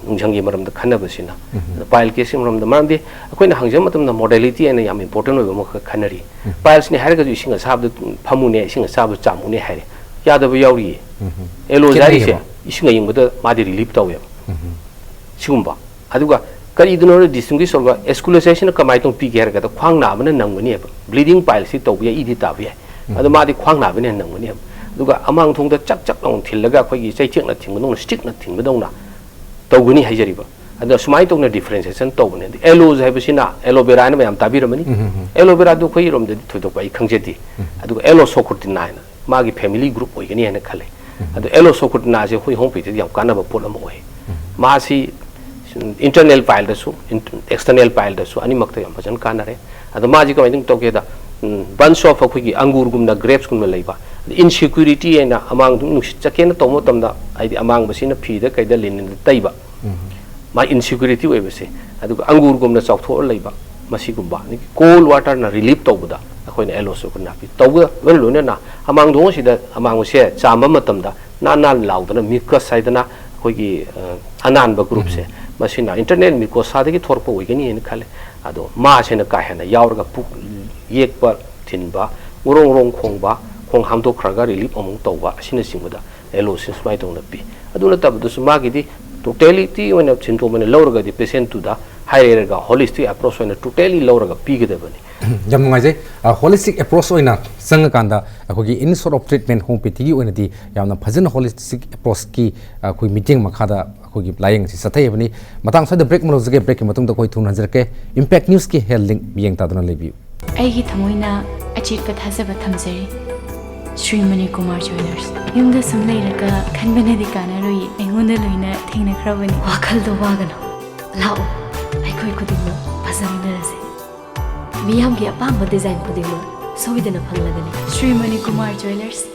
ꯅꯨꯡꯖꯪꯒꯤ ꯃꯔꯝꯗ ꯈꯟꯅꯕꯁꯤꯅ꯫ ꯎꯝ꯫ ꯑꯗ ꯄꯥꯏꯜ ꯀꯦꯁꯀꯤ ꯃꯔꯝꯗ, ꯃꯔꯝꯗꯤ ꯑꯩꯈꯣꯏꯅ ꯍꯪꯖꯕ ꯃꯇꯝꯗ ꯃꯣꯗꯦꯂꯤꯇꯤ ꯍꯥꯏꯅ ꯌꯥꯝ ꯏꯝꯄꯣꯔꯇꯦꯟ ꯑꯣꯏꯕ ꯑꯃꯈꯛ ꯈꯟꯅꯔꯤ꯫ ꯎꯝ꯫ ꯄꯥꯏꯜꯁꯅꯤ ꯍꯥꯏꯔꯒꯁꯨ ꯏꯁꯤꯡ ꯑꯁꯥꯕꯗ ꯐꯝꯃꯨꯅꯦ, ꯏꯁꯤꯡ ꯑꯁꯥꯕꯗ ꯆꯥꯝꯃꯨꯅꯦ ꯍꯥꯏꯔꯦ, ꯌꯥꯗꯕ ꯌꯥꯎꯔꯤꯌꯦ꯫ ꯎꯝ꯫ ꯑꯦꯂꯣꯖ ꯍꯥꯏꯔꯤꯁꯦ ꯈꯦꯠꯅꯩꯌꯦꯕ꯫ ꯏꯁꯤꯡ ꯑꯌꯤꯡꯕꯗ ꯃꯥꯗꯤ ꯔꯤꯂꯤꯐ ꯇꯧꯋꯦꯕ꯫ ꯎꯝ꯫ ꯁꯤꯒꯨꯝꯕ꯫ ꯑꯗꯨꯒ ꯀꯔꯤꯗꯅꯣ ꯗꯤꯁꯇꯤꯡꯒ꯭ꯋꯤꯁ ꯇꯧꯔꯒ, ꯑꯦꯁꯀꯨꯂꯦꯁꯥꯏꯁꯤꯅ ꯀꯃꯥꯏꯅ ꯇꯧꯅ ꯄꯤꯒꯦ ꯍꯥꯏꯔꯒꯗ, ꯈ꯭ꯋꯥꯡ ꯅꯥꯕꯅ ꯅꯪꯒꯅꯦꯕ꯫ ꯕ꯭ꯂꯤꯗꯤꯡ ꯄꯥꯏꯜꯁꯤ ꯇꯧꯕ ꯌꯥꯏ, ꯏꯗꯤ ꯇꯥꯕ ꯌꯥꯏ꯫ ꯎꯝ꯫ ꯑꯗꯣ ꯃꯥꯗꯤ ꯈ꯭ꯋꯥꯡ ꯅꯥꯕꯅ ꯍꯦꯟꯅ ꯅꯪꯒꯅꯦꯕ꯫ ꯑꯗꯨꯒ ꯑꯃꯥꯡ ꯊꯣꯡꯗ ꯆꯛ ꯆꯛ ꯂꯥꯎꯅ ꯊꯤꯜꯂꯒ ꯑꯩꯈꯣꯏꯒꯤ ꯆꯩꯊꯦꯛꯅ ꯊꯤꯟꯕꯗꯧꯅ, ꯁ꯭ꯇꯤꯛꯅ ꯊꯤꯟꯕꯗꯧꯅ ꯇꯧꯒꯅꯤ ꯍꯥꯏꯖꯔꯤꯕ꯫ ꯑꯗꯣ ꯁꯨꯃꯥꯏꯅ ꯇꯧꯅ ꯗꯤꯐ꯭ꯔꯦꯟꯁꯤꯌꯦꯁꯟ ꯇꯧꯕꯅꯦ꯫ ꯑꯗ ꯑꯦꯂꯣꯖ ꯍꯥꯏꯕꯁꯤꯅ, ꯑꯦꯂꯣꯕꯦꯔꯥ ꯍꯥꯏꯅ ꯃꯌꯥꯝ ꯇꯥꯕꯤꯔꯝꯃꯅꯤ꯫ ꯎꯝ, ꯎꯝ, ꯎꯝ꯫ ꯑꯦꯂꯣꯕꯦꯔꯥꯗꯨ ꯑꯩꯈꯣꯏ ꯏꯔꯣꯝꯗꯗꯤ ꯊꯣꯏꯗꯣꯛꯄ ꯑꯩ ꯈꯪꯖꯗꯦ꯫ ꯎꯝ꯫ ꯑꯗꯨꯒ ꯑꯦꯂꯣꯁꯣꯀ꯭ꯔꯨꯇꯤꯅꯥ ꯍꯥꯏꯅ ꯃꯥꯒꯤ ꯐꯦꯃꯤꯂꯤ ꯒ꯭ꯔꯨꯞ ꯑꯣꯏꯒꯅꯤ ꯍꯥꯏꯅ ꯈꯜꯂꯦ꯫ ꯎꯝ꯫ ꯑꯗꯣ ꯑꯦꯂꯣꯁꯣꯀ꯭ꯔꯨꯇꯤꯅꯥꯁꯦ ꯑꯩꯈꯣꯏ ꯍꯣꯃꯤꯑꯣꯄꯦꯊꯤꯗ ꯌꯥꯝ ꯀꯥꯟꯅꯕ ꯄꯣꯠ ꯑꯃ ꯑꯣꯏ꯫ ꯎꯝ꯫ ꯃꯥꯁꯤ ꯏꯟꯇꯔꯅꯦꯜ ꯄꯥꯏꯜꯗꯁꯨ, ꯏꯟ-, ꯑꯦꯛꯁꯇꯔꯅꯦꯜ ꯄꯥꯏꯜꯗꯁꯨ ꯑꯅꯤꯃꯛꯇ ꯌꯥꯝ ꯐꯖꯅ ꯀꯥꯟꯅꯔꯦ꯫ ꯑꯗꯣ ꯃꯥꯁꯤ ꯀꯃꯥꯏꯅ ꯇꯧꯒꯦꯗ, ꯎꯝ, bunch of ꯑꯩꯈꯣꯏꯒꯤ ꯑꯪꯒꯨꯔꯒꯨꯝꯅ, ꯒ꯭ꯔꯦꯞꯁꯀꯨꯝꯅ ꯂꯩꯕ, ꯑꯗ ꯏꯟꯁꯤꯀ꯭ꯌꯨꯔꯤꯇꯤ ꯍꯥꯏꯅ ꯑꯃꯥꯡꯗꯨ ꯅꯨꯡꯁꯤꯠ ꯆꯠꯀꯦꯅ ꯇꯧꯕ ꯃꯇꯝꯗ, ꯍꯥꯏꯗꯤ ꯑꯃꯥꯡꯕꯁꯤꯅ ꯐꯤꯗ ꯀꯩꯗ ꯂꯤꯅꯤꯟꯗ ꯇꯩꯕ, ꯎꯝ꯫ ꯃꯥ ꯏꯟꯁꯤꯀ꯭ꯌꯨꯔꯤꯇꯤ ꯑꯣꯏꯕꯁꯦ, ꯑꯗꯨꯒ ꯑꯪꯒꯨꯔꯒꯨꯝꯅ ꯆꯥꯎꯊꯣꯛꯑ ꯂꯩꯕ, ꯃꯁꯤꯒꯨꯝꯕ, ꯑꯗꯒꯤ ꯀꯣꯜ ꯋꯥꯇꯔꯅ ꯔꯤꯂꯤꯐ ꯇꯧꯕꯗ ꯑꯩꯈꯣꯏꯅ ꯑꯦꯂꯣꯁꯣꯀ꯭ꯔꯨꯇꯤꯅꯥ ꯄꯤ꯫ ꯇꯧꯕꯒ ꯂꯣꯏꯅ ꯂꯣꯏꯅꯅ ꯑꯃꯥꯡꯗꯣꯡ ꯑꯁꯤꯗ ꯑꯃꯥꯡꯕꯁꯦ ꯆꯥꯝꯕ ꯃꯇꯝꯗ ꯅꯥꯟ ꯅꯥꯟ ꯂꯥꯎꯗꯅ ꯃ꯭ꯌꯨꯀꯁ ꯍꯥꯏꯗꯅ ꯑꯩꯈꯣꯏꯒꯤ, ꯑ, ꯑꯅꯥꯟꯕ ꯒ꯭ꯔꯨꯞꯁꯦ, ꯎꯝ꯫ ꯃꯁꯤꯅ ꯏꯟꯇꯔꯅꯦꯜ ꯃ꯭ꯌꯨꯀꯣꯁꯥꯗꯒꯤ ꯊꯣꯔꯛꯄ ꯑꯣꯏꯒꯅꯤ ꯍꯥꯏꯅ ꯈꯜꯂꯦ꯫ ꯑꯗꯣ ꯃꯥꯁꯤꯅ ꯀꯥ ꯍꯦꯟꯅ ꯌꯥꯎꯔꯒ ꯄꯨꯛ ꯌꯦꯛꯄ ꯊꯤꯟꯕ, ꯉꯣꯔꯣꯡ ꯉꯣꯔꯣꯡ ꯈꯣꯡꯕ, ꯈꯣꯡ ꯍꯥꯝꯗꯣꯛꯈ꯭ꯔꯒ ꯔꯤꯂꯤꯐ ꯑꯃꯨꯛ ꯇꯧꯕ ꯑꯁꯤꯅꯆꯤꯡꯕꯗ ꯑꯦꯂꯣꯁꯤꯟ ꯁꯨꯃꯥꯏꯅ ꯇꯧꯅ ꯄꯤ꯫ ꯑꯗꯨ ꯅꯠꯇꯕꯗꯁꯨ ꯃꯥꯒꯤꯗꯤ ꯇꯣꯇꯦꯂꯤꯇꯤ ꯑꯣꯏꯅ ꯁꯤꯟꯗ꯭ꯔꯣꯝ ꯑꯣꯏꯅ ꯂꯧꯔꯒꯗꯤ ꯄꯦꯁꯦꯟꯇꯨꯗ ꯍꯥꯏꯔꯒ ꯍꯣꯂꯤꯁꯇꯤꯛ ꯑꯦꯄ꯭ꯔꯣꯆ ꯑꯣꯏꯅ ꯇꯣꯇꯦꯂꯤ ꯂꯧꯔꯒ ꯄꯤꯒꯗꯕꯅꯤ꯫ ꯌꯥꯝ ꯅꯨꯡꯉꯥꯏꯖꯩ꯫ ꯍꯣꯂꯤꯁꯇꯤꯛ ꯑꯦꯄ꯭ꯔꯣꯆ ꯑꯣꯏꯅ ꯆꯪꯉꯀꯥꯟꯗ ꯑꯩꯈꯣꯏꯒꯤ ꯏꯟ ꯁꯣꯔꯠ ꯑꯣꯐ ꯇ꯭ꯔꯤꯠꯃꯦꯟ ꯍꯣꯃꯤꯑꯣꯄꯦꯊꯤꯒꯤ ꯑꯣꯏꯅꯗꯤ ꯌꯥꯝꯅ ꯐꯖꯅ ꯍꯣꯂꯤꯁꯇꯤꯛ ꯑꯦꯄ꯭ꯔꯣꯆꯀꯤ ꯑꯩꯈꯣꯏ ꯃꯤꯠꯌꯦꯡ ꯃꯈꯥꯗ ꯑꯩꯈꯣꯏꯒꯤ ꯂꯥꯏꯌꯦꯡ ꯑꯁꯤ ꯆꯠꯊꯩꯕꯅꯤ꯫ ꯃꯇꯥꯡ ꯑꯁ꯭ꯋꯥꯏꯗ ꯕ꯭ꯔꯦꯛ ꯑꯃ ꯂꯧꯖꯒꯦ꯫ ꯕ꯭ꯔꯦꯛꯀꯤ ꯃꯇꯨꯡꯗ ꯑꯩꯈꯣꯏ ꯊꯨꯅ ꯍꯟꯖꯔꯛꯀꯦ꯫ ꯏꯝꯄꯦꯛ ꯅ꯭ꯌꯨꯁꯀꯤ ꯍꯦꯜ ꯂꯤꯡ ꯃꯤꯠꯌꯦꯡ ꯇꯥꯗꯨꯅ ꯂꯩꯕꯤꯌꯨ꯫ ꯑꯩꯒꯤ ꯊꯃꯣꯏꯅ ꯑꯆꯦꯠꯄ ꯊꯥꯖꯕ ꯊꯝꯖꯔꯤ꯫ ꯁ꯭ꯔꯤ ꯃꯅꯤꯀꯨꯃꯥꯔ ꯖ꯭ꯋꯦꯂꯔꯁ꯫ ꯌꯨꯝꯗ ꯁꯨꯝ ꯂꯩꯔꯒ ꯈꯟꯕꯅꯗꯤ ꯀꯥꯟꯅꯔꯣꯏꯌꯦ꯫ ꯑꯩꯉꯣꯟꯗ ꯂꯣꯏꯅ ꯊꯦꯡꯅꯈ꯭ꯔꯕꯅꯤ꯫ ꯋꯥꯈꯜꯗꯣ ꯋꯥꯒꯅꯨ꯫ ꯂꯥꯛꯑꯣ, ꯑꯩꯈꯣꯏ ꯈꯨꯗꯤꯡꯃꯛ ꯐꯖꯃꯤꯟꯅꯔꯁꯦ꯫ ꯃꯤꯌꯥꯝꯒꯤ ꯑꯄꯥꯝꯕ ꯗꯤꯖꯥꯏꯟ ꯈꯨꯗꯤꯡꯃꯛ ꯁꯣꯏꯗꯅ ꯐꯪꯂꯒꯅꯤ꯫ ꯁ꯭ꯔꯤ ꯃꯅꯤꯀꯨꯃꯥꯔ ꯖ꯭ꯋꯦꯂꯔꯁ꯫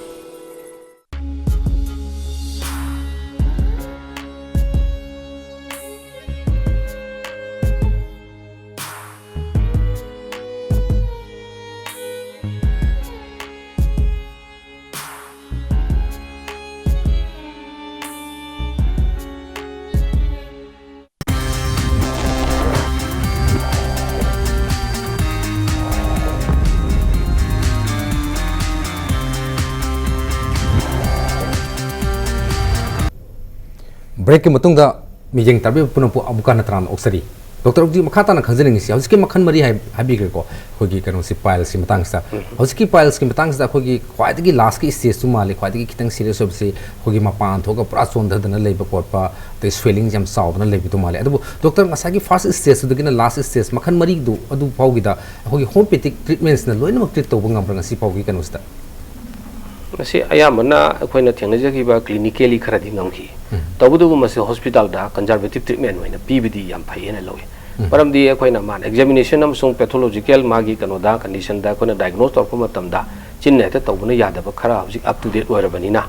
ꯕ꯭ꯔꯦꯛꯀꯤ ꯃꯇꯨꯡꯗ ꯃꯤꯠꯌꯦꯡ ꯇꯥꯕꯤꯕ ꯄꯨꯝꯅꯃꯛꯄꯨ ꯑꯃꯨꯛꯀ ꯍꯟꯅ ꯇꯔꯥꯝꯅ ꯑꯣꯛꯆꯔꯤ꯫ ꯗꯣꯛꯇꯔ, ꯑꯗꯨꯗꯤ ꯃꯈꯥ ꯇꯥꯅ ꯈꯪꯖꯅꯤꯡꯉꯤꯁꯤ, ꯍꯧꯖꯤꯛꯀꯤ ꯃꯈꯜ ꯃꯔꯤ ꯍꯥꯏ-, ꯍꯥꯏꯕꯤꯈ꯭ꯔꯦꯀꯣ, ꯑꯩꯈꯣꯏꯒꯤ ꯀꯩꯅꯣꯁꯤ, ꯄꯥꯏꯜꯁꯀꯤ ꯃꯇꯥꯡꯁꯤꯗ꯫ ꯍꯧꯖꯤꯛꯀꯤ ꯄꯥꯏꯜꯁꯀꯤ ꯃꯇꯥꯡꯁꯤꯗ ꯑꯩꯈꯣꯏꯒꯤ ꯈ꯭ꯋꯥꯏꯗꯒꯤ ꯂꯥꯁꯀꯤ ꯁ꯭ꯇꯦꯖꯇꯨ ꯃꯥꯜꯂꯤ, ꯈ꯭ꯋꯥꯏꯗꯒꯤ ꯈꯤꯇꯪ ꯁꯤꯔꯤꯌꯁ ꯑꯣꯏꯕꯁꯤ ꯑꯩꯈꯣꯏꯒꯤ ꯃꯄꯥꯟ ꯊꯣꯛꯑꯒ ꯄꯨꯔꯥ ꯆꯣꯟꯊꯗꯅ ꯂꯩꯕ ꯈꯣꯠꯄ, ꯑꯗꯩ ꯁ꯭ꯋꯦꯂꯤꯡꯁ ꯌꯥꯝ ꯆꯥꯎꯗꯅ ꯂꯩꯕꯗꯨ ꯃꯥꯜꯂꯤ꯫ ꯑꯗꯨꯕꯨ ꯗꯣꯛꯇꯔ, ꯉꯁꯥꯏꯒꯤ ꯐꯥꯔꯁ ꯁ꯭ꯇꯦꯖꯇꯨꯗꯒꯤꯅ ꯂꯥꯁ ꯁ꯭ꯇꯦꯖ ꯃꯈꯜ ꯃꯔꯤꯗꯨ ꯑꯗꯨ ꯐꯥꯎꯒꯤꯗ ꯑꯩꯈꯣꯏꯒꯤ ꯍꯣꯃꯤꯑꯣꯄꯦꯊꯤꯛ ꯇ꯭ꯔꯤꯠꯃꯦꯟꯁꯤꯅ ꯂꯣꯏꯅꯃꯛ ꯇ꯭ꯔꯤꯠ ꯇꯧꯕ ꯉꯝꯕ꯭ꯔꯥ ꯉꯁꯤ ꯐꯥꯎꯒꯤ ꯀꯩꯅꯣꯁꯤꯗ? ꯃꯁꯤ ꯑꯌꯥꯝꯕꯅ ꯑꯩꯈꯣꯏꯅ ꯊꯦꯡꯅꯖꯈꯤꯕ ꯀ꯭ꯂꯤꯅꯤꯀꯦꯂꯤ ꯈꯔꯗꯤ ꯉꯝꯈꯤ꯫ ꯇꯧꯕꯇꯕꯨ ꯃꯁꯤ ꯍꯣꯁꯄꯤꯇꯥꯜꯗ ꯀꯟꯖꯔꯕꯦꯇꯤꯞ ꯇ꯭ꯔꯤꯠꯃꯦꯟ ꯑꯣꯏꯅ ꯄꯤꯕꯗꯤ ꯌꯥꯝ ꯐꯩ ꯍꯥꯏꯅ ꯂꯧꯏ꯫ ꯃꯔꯝꯗꯤ ꯑꯩꯈꯣꯏꯅ ꯃꯥꯅ ꯑꯦꯛꯖꯥꯃꯤꯅꯦꯁꯟ ꯑꯃꯁꯨꯡ ꯄꯦꯊꯣꯂꯣꯖꯤꯀꯦꯜ ꯃꯥꯒꯤ ꯀꯩꯅꯣꯗ, ꯀꯟꯗꯤꯁꯟꯗ ꯑꯩꯈꯣꯏꯅ ꯗꯥꯏꯒꯅꯣꯁ ꯇꯧꯔꯛꯄ ꯃꯇꯝꯗ ꯆꯤꯟꯅ ꯍꯦꯛꯇ ꯇꯧꯕꯅ ꯌꯥꯗꯕ ꯈꯔ ꯍꯧꯖꯤꯛ ꯑꯞ ꯇꯨ ꯗꯦꯠ ꯑꯣꯏꯔꯕꯅꯤꯅ,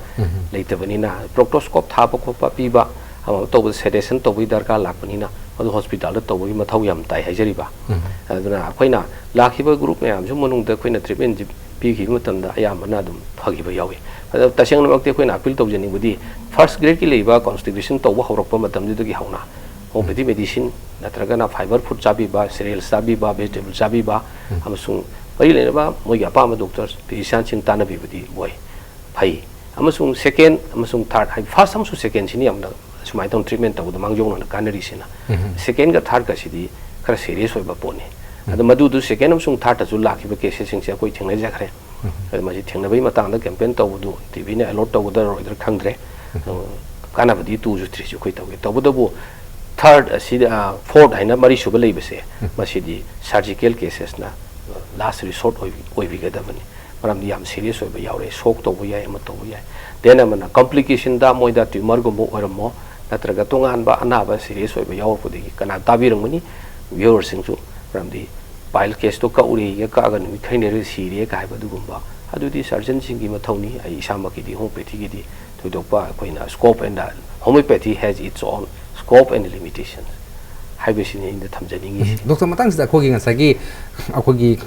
ꯂꯩꯇꯕꯅꯤꯅ, ꯄ꯭ꯔꯣꯛꯇꯣꯁꯀꯣꯞ ꯊꯥꯕ ꯈꯣꯠꯄ ꯄꯤꯕ, ꯑꯃ ꯑꯃ ꯇꯧꯕꯗ ꯁꯦꯗꯦꯁꯟ ꯇꯧꯕꯒꯤ ꯗꯔꯀꯥꯔ ꯂꯥꯛꯄꯅꯤꯅ, ꯃꯗꯨ ꯍꯣꯁꯄꯤꯇꯥꯜꯗ ꯇꯧꯕꯒꯤ ꯃꯊꯧ ꯌꯥꯝ ꯇꯥꯏ ꯍꯥꯏꯖꯔꯤꯕ꯫ ꯑꯗꯨꯅ ꯑꯩꯈꯣꯏꯅ ꯂꯥꯛꯈꯤꯕ ꯒ꯭ꯔꯨꯞ ꯃꯌꯥꯝꯁꯤ ꯃꯅꯨꯡꯗ ꯑꯩꯈꯣꯏꯅ ꯇ꯭ꯔꯤꯠꯃꯦꯟꯁꯤ ꯄꯤꯈꯤꯕ ꯃꯇꯝꯗ ꯑꯌꯥꯝꯕꯅ ꯑꯗꯨꯝ ꯐꯈꯤꯕ ꯌꯥꯎꯏ꯫ ꯑꯗꯣ ꯇꯁꯦꯡꯅꯃꯛꯇꯤ ꯑꯩꯈꯣꯏꯅ ꯑꯄꯤꯜ ꯇꯧꯖꯅꯤꯡꯕꯗꯤ, ꯐꯥꯔꯁ ꯒ꯭ꯔꯦꯗꯀꯤ ꯂꯩꯕ ꯀꯣꯟꯁꯇꯤꯄꯦꯁꯟ ꯇꯧꯕ ꯍꯧꯔꯛꯄ ꯃꯇꯝꯗꯨꯗꯒꯤ ꯍꯧꯅ ꯍꯣꯃꯤꯑꯣꯄꯦꯊꯤ ꯃꯦꯗꯤꯁꯤꯟ ꯅꯠꯇ꯭ꯔꯒꯅ ꯐꯥꯏꯕꯔ ꯐꯨꯗ ꯆꯥꯕꯤꯕ, ꯁꯤꯔꯤꯌꯦꯜꯁ ꯆꯥꯕꯤꯕ, ꯚꯦꯖꯤꯇꯦꯕꯜ ꯆꯥꯕꯤꯕ, ꯑꯃꯁꯨꯡ ꯃꯔꯤ ꯂꯩꯅꯕ ꯃꯣꯏꯒꯤ ꯑꯄꯥꯝꯕ ꯗꯣꯛꯇꯔ, ꯐꯤꯖꯤꯁꯤꯌꯥꯟꯁꯤꯡ ꯇꯥꯟꯅꯕꯤꯕꯗꯤ ꯃꯣꯏ ꯐꯩ꯫ ꯑꯃꯁꯨꯡ ꯁꯦꯀꯦꯟ ꯑꯃꯁꯨꯡ ꯊꯥꯔꯠ, ꯍꯥꯏꯗꯤ ꯐꯥꯔꯁ ꯑꯃꯁꯨꯡ ꯁꯦꯀꯦꯟꯁꯤꯅ ꯌꯥꯝꯅ ꯁꯨꯃꯥꯏꯅ ꯇꯧꯅ ꯇ꯭ꯔꯤꯠꯃꯦꯟ ꯇꯧꯕꯗ ꯃꯥꯡꯖꯧꯅꯅ ꯀꯥꯟꯅꯔꯤꯁꯤꯅ꯫ ꯁꯦꯀꯦꯟꯒ ꯊꯥꯔꯠꯀꯁꯤꯗꯤ ꯈꯔ ꯁꯦꯔꯤꯌꯁ ꯑꯣꯏꯕ ꯄꯣꯠꯅꯤ꯫ ꯑꯗꯣ ꯃꯗꯨꯗꯨ ꯁꯦꯀꯦꯟ ꯑꯃꯁꯨꯡ ꯊꯥꯔꯠꯇꯁꯨ ꯂꯥꯛꯈꯤꯕ ꯀꯦꯁꯦꯁꯁꯤꯡꯁꯦ ꯑꯩꯈꯣꯏ ꯊꯦꯡꯅꯖꯈ꯭ꯔꯦ꯫ ꯑꯗꯣ ꯃꯁꯤ ꯊꯦꯡꯅꯕꯒꯤ ꯃꯇꯥꯡꯗ ꯀꯦꯝꯄꯦꯟ ꯇꯧꯕꯗꯨ ꯇꯤ ꯚꯤꯅ ꯑꯦꯂꯣꯠ ꯇꯧꯒꯗꯔꯣꯏꯗ꯭ꯔꯥ ꯈꯪꯗ꯭ꯔꯦ꯫ ꯑꯗꯣ ꯀꯥꯟꯅꯕꯗꯤ ꯇꯨꯁꯨ ꯊ꯭ꯔꯤꯁꯨ ꯑꯩꯈꯣꯏ ꯇꯧꯒꯦ꯫ ꯇꯧꯕꯇꯕꯨ ꯊꯥꯔꯠ ꯑꯁꯤꯗ, ꯐꯣꯔꯠ ꯍꯥꯏꯅ ꯃꯔꯤꯁꯨꯕ ꯂꯩꯕꯁꯦ, ꯃꯁꯤꯗꯤ ꯁꯔꯖꯤꯀꯦꯜ ꯀꯦꯁꯦꯁꯅ ꯂꯥꯁ ꯔꯤꯁꯣꯔꯠ ꯑꯣꯏꯕꯤꯒꯗꯕꯅꯤ꯫ ꯃꯔꯝꯗꯤ ꯌꯥꯝ ꯁꯦꯔꯤꯌꯁ ꯑꯣꯏꯕ ꯌꯥꯎꯔꯦ, ꯁꯣꯛ ꯇꯧꯕ ꯌꯥꯏ, ꯑꯃ ꯇꯧꯕ ꯌꯥꯏ꯫ ꯗꯦꯟ ꯑꯃꯅ ꯀꯝꯄ꯭ꯂꯤꯀꯦꯁꯟꯗ ꯃꯣꯏꯗ ꯇ꯭ꯌꯨꯃꯔꯒꯨꯝꯕ ꯑꯣꯏꯔꯝꯃꯣ, ꯅꯠꯇ꯭ꯔꯒ ꯇꯣꯉꯥꯟꯕ ꯑꯅꯥꯕ ꯁꯦꯔꯤꯌꯁ ꯑꯣꯏꯕ ꯌꯥꯎꯔꯛꯄꯗꯒꯤ ꯀꯅꯥ ꯇꯥꯕꯤꯔꯝꯒꯅꯤ? ꯚ꯭ꯌꯨꯋꯔꯁꯤꯡꯁꯨ꯫ ꯃꯔꯝꯗꯤ ꯄꯥꯏꯜ ꯀꯦꯁꯇꯣ ꯀꯛꯎꯔꯦ, ꯀꯛꯑꯒ ꯅꯨꯃꯤꯠ ꯈꯔ ꯂꯩꯔꯒ ꯁꯤꯔꯦ ꯀꯥꯏ ꯍꯥꯏꯕ ꯑꯗꯨꯒꯨꯝꯕ, ꯑꯗꯨꯗꯤ ꯁꯔꯖꯟꯁꯤꯡꯒꯤ ꯃꯊꯧꯅꯤ꯫ ꯑꯩ ꯏꯁꯥꯃꯛꯀꯤꯗꯤ ꯍꯣꯃꯤꯑꯣꯄꯦꯊꯤꯒꯤꯗꯤ ꯊꯣꯏꯗꯣꯛꯄ ꯑꯩꯈꯣꯏꯅ scope and, homeopathy has its own scope and limitation ꯍꯥꯏꯕꯁꯤꯅꯤ ꯑꯩꯅ ꯊꯝꯖꯅꯤꯡꯉꯤꯁꯤ꯫ ꯗꯣꯛꯇꯔ, ꯃꯇꯥꯡꯁꯤꯗ ꯑꯩꯈꯣꯏꯒꯤ ꯉꯁꯥꯏꯒꯤ ꯑꯩꯈꯣꯏꯒꯤ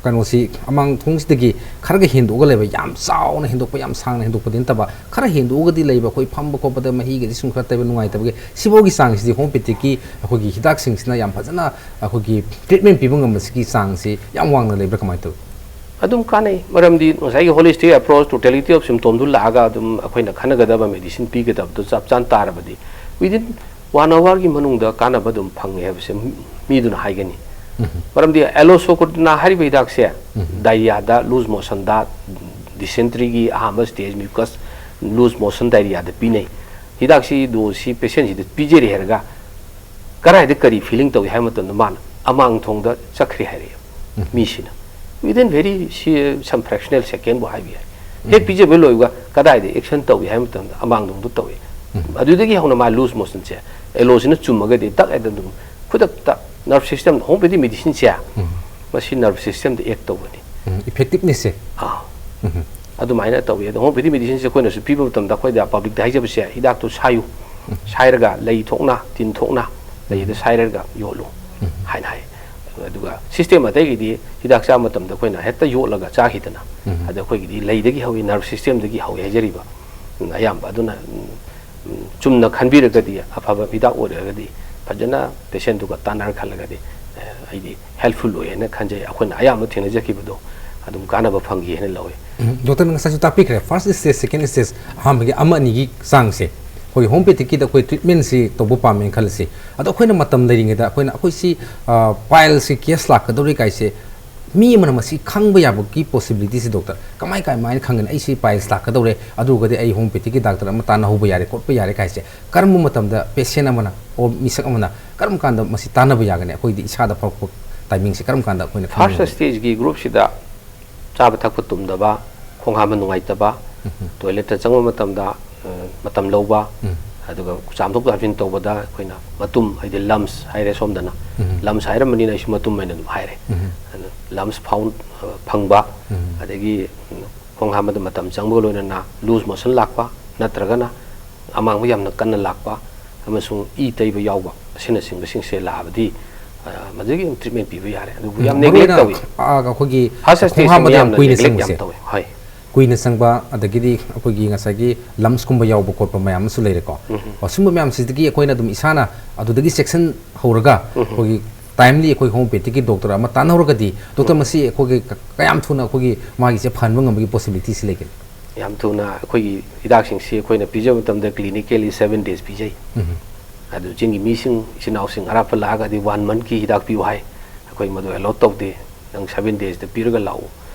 ꯀꯩꯅꯣꯁꯤ, ꯑꯃꯥꯡ ꯊꯣꯡꯁꯤꯗꯒꯤ ꯈꯔꯒ ꯍꯦꯟꯗꯣꯛꯑꯒ ꯂꯩꯕ, ꯌꯥꯝ ꯆꯥꯎꯅ ꯍꯦꯟꯗꯣꯛꯄ, ꯌꯥꯝ ꯁꯥꯡꯅ ꯍꯦꯟꯗꯣꯛꯄꯗꯤ ꯅꯠꯇꯕ, ꯈꯔ ꯍꯦꯟꯗꯣꯛꯑꯒꯗꯤ ꯂꯩꯕ, ꯑꯩꯈꯣꯏ ꯐꯝꯕ ꯈꯣꯠꯄꯗ ꯃꯍꯤꯒꯗꯤ ꯁꯨꯝ ꯈꯔ ꯇꯩꯕ ꯅꯨꯡꯉꯥꯏꯇꯕꯒꯤ, ꯁꯤꯐꯥꯎꯒꯤ ꯆꯥꯡꯁꯤꯗꯤ ꯍꯣꯃꯤꯑꯣꯄꯦꯊꯤꯛꯀꯤ ꯑꯩꯈꯣꯏꯒꯤ ꯍꯤꯗꯥꯛꯁꯤꯡꯁꯤꯅ ꯌꯥꯝ ꯐꯖꯅ ꯑꯩꯈꯣꯏꯒꯤ ꯇ꯭ꯔꯤꯠꯃꯦꯟ ꯄꯤꯕ ꯉꯝꯕꯁꯤꯒꯤ ꯆꯥꯡꯁꯤ ꯌꯥꯝ ꯋꯥꯡꯅ ꯂꯩꯕ꯭ꯔꯥ, ꯀꯃꯥꯏꯅ ꯇꯧꯏ? ꯑꯗꯨꯝ ꯀꯥꯟꯅꯩ꯫ ꯃꯔꯝꯗꯤ ꯉꯁꯥꯏꯒꯤ holistic approach, totality of symptomꯗꯨ ꯂꯥꯛꯑꯒ ꯑꯗꯨꯝ ꯑꯩꯈꯣꯏꯅ ꯈꯟꯅꯒꯗꯕ ꯃꯦꯗꯤꯁꯤꯟ ꯄꯤꯒꯗꯕꯗꯨ ꯆꯞ ꯆꯥꯅ ꯇꯥꯔꯕꯗꯤ, within one hourꯒꯤ ꯃꯅꯨꯡꯗ ꯀꯥꯟꯅꯕ ꯑꯗꯨꯝ ꯐꯪꯉꯦ ꯍꯥꯏꯕꯁꯦ ꯃꯤꯗꯨꯅ ꯍꯥꯏꯒꯅꯤ꯫ ꯃꯔꯝꯗꯤ ꯑꯦꯂꯣꯁꯣꯀꯣꯇꯤꯅꯥ ꯍꯥꯏꯔꯤꯕ ꯍꯤꯗꯥꯛꯁꯦ diarrheaꯗ, loose motionꯗ, dysenteryꯒꯤ ꯑꯍꯥꯟꯕ stage mucus, loose motion diarrheaꯗ ꯄꯤꯅꯩ꯫ ꯍꯤꯗꯥꯛꯁꯤ ꯗꯣꯁꯁꯤ ꯄꯦꯁꯦꯟꯁꯤꯗ ꯄꯤꯖꯔꯦ ꯍꯥꯏꯔꯒ ꯀꯗꯥꯏꯗ ꯀꯔꯤ ꯐꯤꯂꯤꯡ ꯇꯧꯏ ꯍꯥꯏꯕ ꯃꯇꯝꯗ ꯃꯥꯅ ꯑꯃꯥꯡ ꯊꯣꯡꯗ ꯆꯠꯈ꯭ꯔꯦ ꯍꯥꯏꯔꯛꯑꯦ꯫ ꯃꯤꯁꯤꯅ within very, ꯁꯤ some fractional secondꯕꯨ ꯍꯥꯏꯕ ꯌꯥꯏ꯫ ꯍꯦꯛ ꯄꯤꯖꯕ ꯂꯣꯏꯕꯒ ꯀꯗꯥꯏꯗ action ꯇꯧꯏ ꯍꯥꯏꯕ ꯃꯇꯝꯗ ꯑꯃꯥꯡ ꯊꯣꯡꯗ ꯇꯧꯏ꯫ ꯑꯗꯨꯗꯒꯤ ꯍꯧꯅ ꯃꯥ loose motionꯁꯦ, ꯑꯦꯂꯣꯁꯤꯅ ꯆꯨꯝꯃꯒꯗꯤ ꯇꯛ ꯍꯦꯛꯇ ꯑꯗꯨꯝ ꯈꯨꯗꯛꯇ nerve system, homeopathy medicineꯁꯦ ꯃꯁꯤ nerve systemꯗ act ꯇꯧꯕꯅꯤ꯫ Effectivenessꯁꯦ꯫ ꯑꯥ꯫ ꯑꯗꯨꯃꯥꯏꯅ ꯇꯧꯏ꯫ ꯑꯗꯣ homeopathy medicineꯁꯦ ꯑꯩꯈꯣꯏꯅꯁꯨ ꯄꯤꯕ ꯃꯇꯝꯗ ꯑꯩꯈꯣꯏꯗ publicꯇ ꯍꯥꯏꯖꯕꯁꯦ, ꯍꯤꯗꯥꯛꯇꯨ ꯁꯥꯏꯌꯨ, ꯁꯥꯏꯔꯒ ꯂꯩ ꯊꯣꯛꯅ, ꯇꯤꯟ ꯊꯣꯛꯅ ꯂꯩꯗ ꯁꯥꯏꯔꯒ ꯌꯣꯠꯂꯨ ꯍꯥꯏꯅ ꯍꯥꯏ꯫ ꯑꯗꯨꯒ system ꯑꯇꯩꯒꯤꯗꯤ ꯍꯤꯗꯥꯛ ꯆꯥꯕ ꯃꯇꯝꯗ ꯑꯩꯈꯣꯏꯅ ꯍꯦꯛꯇ ꯌꯣꯠꯂꯒ ꯆꯥꯈꯤꯗꯅ, ꯑꯗ ꯑꯩꯈꯣꯏꯒꯤꯗꯤ ꯂꯩꯗꯒꯤ ꯍꯧꯏ, nerve systemꯗꯒꯤ ꯍꯧꯏ ꯍꯥꯏꯖꯔꯤꯕ꯫ ꯑꯌꯥꯝꯕ ꯑꯗꯨꯅ ꯆꯨꯝꯅ ꯈꯟꯕꯤꯔꯒꯗꯤ, ꯑꯐꯕ ꯍꯤꯗꯥꯛ ꯑꯣꯏꯔꯒꯗꯤ, ꯐꯖꯅ patientꯗꯨꯒ ꯇꯥꯟꯅꯔ ꯈꯜꯂꯒꯗꯤ, ꯑꯩꯗꯤ helpful ꯑꯣꯏ ꯍꯥꯏꯅ ꯈꯟꯖꯩ꯫ ꯑꯩꯈꯣꯏꯅ ꯑꯌꯥꯝꯕ ꯊꯦꯡꯅꯖꯈꯤꯕꯗꯣ ꯑꯗꯨꯝ ꯀꯥꯟꯅꯕ ꯐꯪꯈꯤ ꯍꯥꯏꯅ ꯂꯧꯏ꯫ ꯗꯣꯛꯇꯔꯅ ꯉꯁꯥꯏꯁꯨ ꯇꯥꯛꯄꯤꯈ꯭ꯔꯦ, first stage, second stage, ꯑꯍꯥꯟꯕꯒꯤ ꯑꯃ ꯑꯅꯤꯒꯤ ꯆꯥꯡꯁꯦ꯫ ꯑꯩꯈꯣꯏ ꯍꯣꯃꯤꯑꯣꯄꯦꯊꯤꯛꯀꯤꯗ ꯑꯩꯈꯣꯏ ꯇ꯭ꯔꯤꯠꯃꯦꯟꯁꯤ ꯇꯧꯕ ꯄꯥꯝꯃꯦꯅ ꯈꯜꯂꯁꯤ꯫ ꯑꯗꯣ ꯑꯩꯈꯣꯏꯅ ꯃꯇꯝ ꯂꯩꯔꯤꯉꯩꯗ ꯑꯩꯈꯣꯏꯅ, ꯑꯩꯈꯣꯏꯁꯤ ꯄꯥꯏꯜꯁꯤ ꯀꯦꯁ ꯂꯥꯛꯀꯗꯧꯔꯦ ꯀꯥꯏꯁꯦ ꯃꯤ ꯑꯃꯅ ꯃꯁꯤ ꯈꯪꯕ ꯌꯥꯕꯒꯤ ꯄꯣꯁꯤꯕꯤꯂꯤꯇꯤꯁꯤ, ꯗꯣꯛꯇꯔ, ꯀꯃꯥꯏ ꯀꯃꯥꯏꯅ ꯈꯪꯒꯅꯤ? ꯑꯩꯁꯤ ꯄꯥꯏꯜꯁ ꯂꯥꯛꯀꯗꯧꯔꯦ, ꯑꯗꯨ ꯑꯣꯏꯔꯒꯗꯤ ꯑꯩ ꯍꯣꯃꯤꯑꯣꯄꯦꯊꯤꯛꯀꯤ ꯗꯥꯛꯇꯔ ꯑꯃ ꯇꯥꯟꯅꯍꯧꯕ ꯌꯥꯔꯦ, ꯈꯣꯠꯄ ꯌꯥꯔꯦ ꯀꯥꯏꯁꯦ ꯀꯔꯝꯕ ꯃꯇꯝꯗ ꯄꯦꯁꯦꯟ ꯑꯃꯅ ꯑꯣꯔ ꯃꯤꯁꯛ ꯑꯃꯅ ꯀꯔꯝ ꯀꯥꯟꯗ ꯃꯁꯤ ꯇꯥꯟꯅꯕ ꯌꯥꯒꯅꯤ? ꯑꯩꯈꯣꯏꯗꯤ ꯏꯁꯥꯗ ꯐꯔꯛꯄ ꯇꯥꯏꯃꯤꯡꯁꯦ ꯀꯔꯝ ꯀꯥꯟꯗ ꯑꯩꯈꯣꯏꯅ ꯐꯥꯔꯁ ꯈꯪꯒꯅꯤ? ꯁ꯭ꯇꯦꯖꯀꯤ ꯒ꯭ꯔꯨꯞꯁꯤꯗ ꯆꯥꯕ ꯊꯛꯄ ꯇꯨꯝꯗꯕ, ꯈꯣꯡ ꯍꯥꯝꯕ ꯅꯨꯡꯉꯥꯏꯇꯕ, ꯇꯣꯏꯂꯦꯠꯇ ꯆꯪꯕ ꯃꯇꯝꯗ ꯑ, ꯃꯇꯝ ꯂꯧꯕ, ꯑꯗꯨꯒ ꯆꯥꯝꯊꯣꯛ ꯆꯥꯝꯁꯤꯟ ꯇꯧꯕꯗ ꯑꯩꯈꯣꯏꯅ ꯃꯇꯨꯝ, ꯍꯥꯏꯗꯤ ꯂꯝꯁ ꯍꯥꯏꯔꯦ ꯁꯣꯝꯗꯅ, ꯂꯝꯁ ꯍꯥꯏꯔꯝꯕꯅꯤꯅ ꯑꯩꯁꯨ ꯃꯇꯨꯝ ꯍꯥꯏꯅ ꯑꯗꯨꯝ ꯍꯥꯏꯔꯦ꯫ ꯑꯗꯨ ꯂꯝꯁ ꯐꯥꯎꯟ, ꯑ, ꯐꯪꯕ, ꯑꯗꯒꯤ ꯈꯣꯡ ꯍꯥꯝꯕꯗ ꯃꯇꯝ ꯆꯪꯕꯒ ꯂꯣꯏꯅꯅ ꯂꯨꯖ ꯃꯣꯁꯟ ꯂꯥꯛꯄ, ꯅꯠꯇ꯭ꯔꯒꯅ ꯑꯃꯥꯡꯕ ꯌꯥꯝꯅ ꯀꯟꯅ ꯂꯥꯛꯄ, ꯑꯃꯁꯨꯡ ꯏ ꯇꯩꯕ ꯌꯥꯎꯕ, ꯑꯁꯤꯅꯆꯤꯡꯕꯁꯤꯡꯁꯦ ꯂꯥꯛꯑꯕꯗꯤ, ꯑ, ꯃꯗꯨꯒꯤ ꯑꯗꯨꯝ ꯇ꯭ꯔꯤꯠꯃꯦꯟ ꯄꯤꯕ ꯌꯥꯔꯦ꯫ ꯑꯗꯨꯕꯨ ꯌꯥꯝ ꯃꯔꯨ ꯅꯦꯒ꯭ꯂꯦꯛ ꯑꯣꯏꯅ, ꯇꯧꯏ꯫ ꯑ, ꯑꯩꯈꯣꯏꯒꯤ ꯐꯥꯔꯁ ꯈꯣꯡ ꯁ꯭ꯇꯦꯖꯁꯦ ꯍꯥꯝꯕꯗ ꯌꯥꯝ ꯃꯤꯌꯥꯝꯅ ꯀꯨꯏꯅ ꯅꯦꯒ꯭ꯂꯦꯛ ꯌꯥꯝ ꯆꯪꯕꯁꯦ꯫ ꯇꯧꯏ꯫ ꯍꯣꯏ꯫ ꯀꯨꯏꯅ ꯆꯪꯕ, ꯑꯗꯒꯤꯗꯤ ꯑꯩꯈꯣꯏꯒꯤ ꯉꯁꯥꯏꯒꯤ ꯂꯝꯁꯀꯨꯝꯕ ꯌꯥꯎꯕ ꯈꯣꯠꯄ ꯃꯌꯥꯝ ꯑꯃꯁꯨ ꯂꯩꯔꯦꯀꯣ꯫ ꯑꯣ, ꯁꯨꯝꯕ ꯃꯌꯥꯝꯁꯤꯗꯒꯤ ꯑꯩꯈꯣꯏꯅ ꯑꯗꯨꯝ ꯏꯁꯥꯅ ꯑꯗꯨꯗꯒꯤ ꯆꯦꯛꯁꯤꯟ ꯍꯧꯔꯒ ꯑꯩꯈꯣꯏꯒꯤ ꯇꯥꯏꯝꯂꯤ ꯑꯩꯈꯣꯏ ꯍꯣꯃꯤꯑꯣꯄꯦꯊꯤꯛꯀꯤ ꯗꯣꯛꯇꯔ ꯑꯃ ꯇꯥꯟꯅꯍꯧꯔꯒꯗꯤ, ꯗꯣꯛꯇꯔ, ꯃꯁꯤ ꯑꯩꯈꯣꯏꯒꯤ ꯀ-, ꯀꯌꯥꯝ ꯊꯨꯅ ꯑꯩꯈꯣꯏꯒꯤ ꯃꯥꯒꯤꯁꯦ ꯐꯍꯟꯕ ꯉꯝꯕꯒꯤ ꯄꯣꯁꯤꯕꯤꯂꯤꯇꯤꯁꯤ ꯂꯩꯒꯅꯤ? ꯌꯥꯝ ꯊꯨꯅ ꯑꯩꯈꯣꯏꯒꯤ ꯍꯤꯗꯥꯛꯁꯤꯡꯁꯤ ꯑꯩꯈꯣꯏꯅ ꯄꯤꯖꯕ ꯃꯇꯝꯗ clinically seven days ꯄꯤꯖꯩ꯫ ꯑꯗꯨ ꯆꯤꯡꯒꯤ ꯃꯤꯁꯤꯡ, ꯏꯆꯤꯟ ꯏꯅꯥꯎꯁꯤꯡ ꯑꯔꯥꯞꯄ ꯂꯥꯛꯑꯒꯗꯤ one monthꯀꯤ ꯍꯤꯗꯥꯛ ꯄꯤꯌꯨ ꯍꯥꯏ꯫ ꯑꯩꯈꯣꯏ ꯃꯗꯨ allowed ꯇꯧꯗꯦ꯫ ꯅꯪ seven daysꯇ ꯄꯤꯔꯒ ꯂꯥꯛꯎ꯫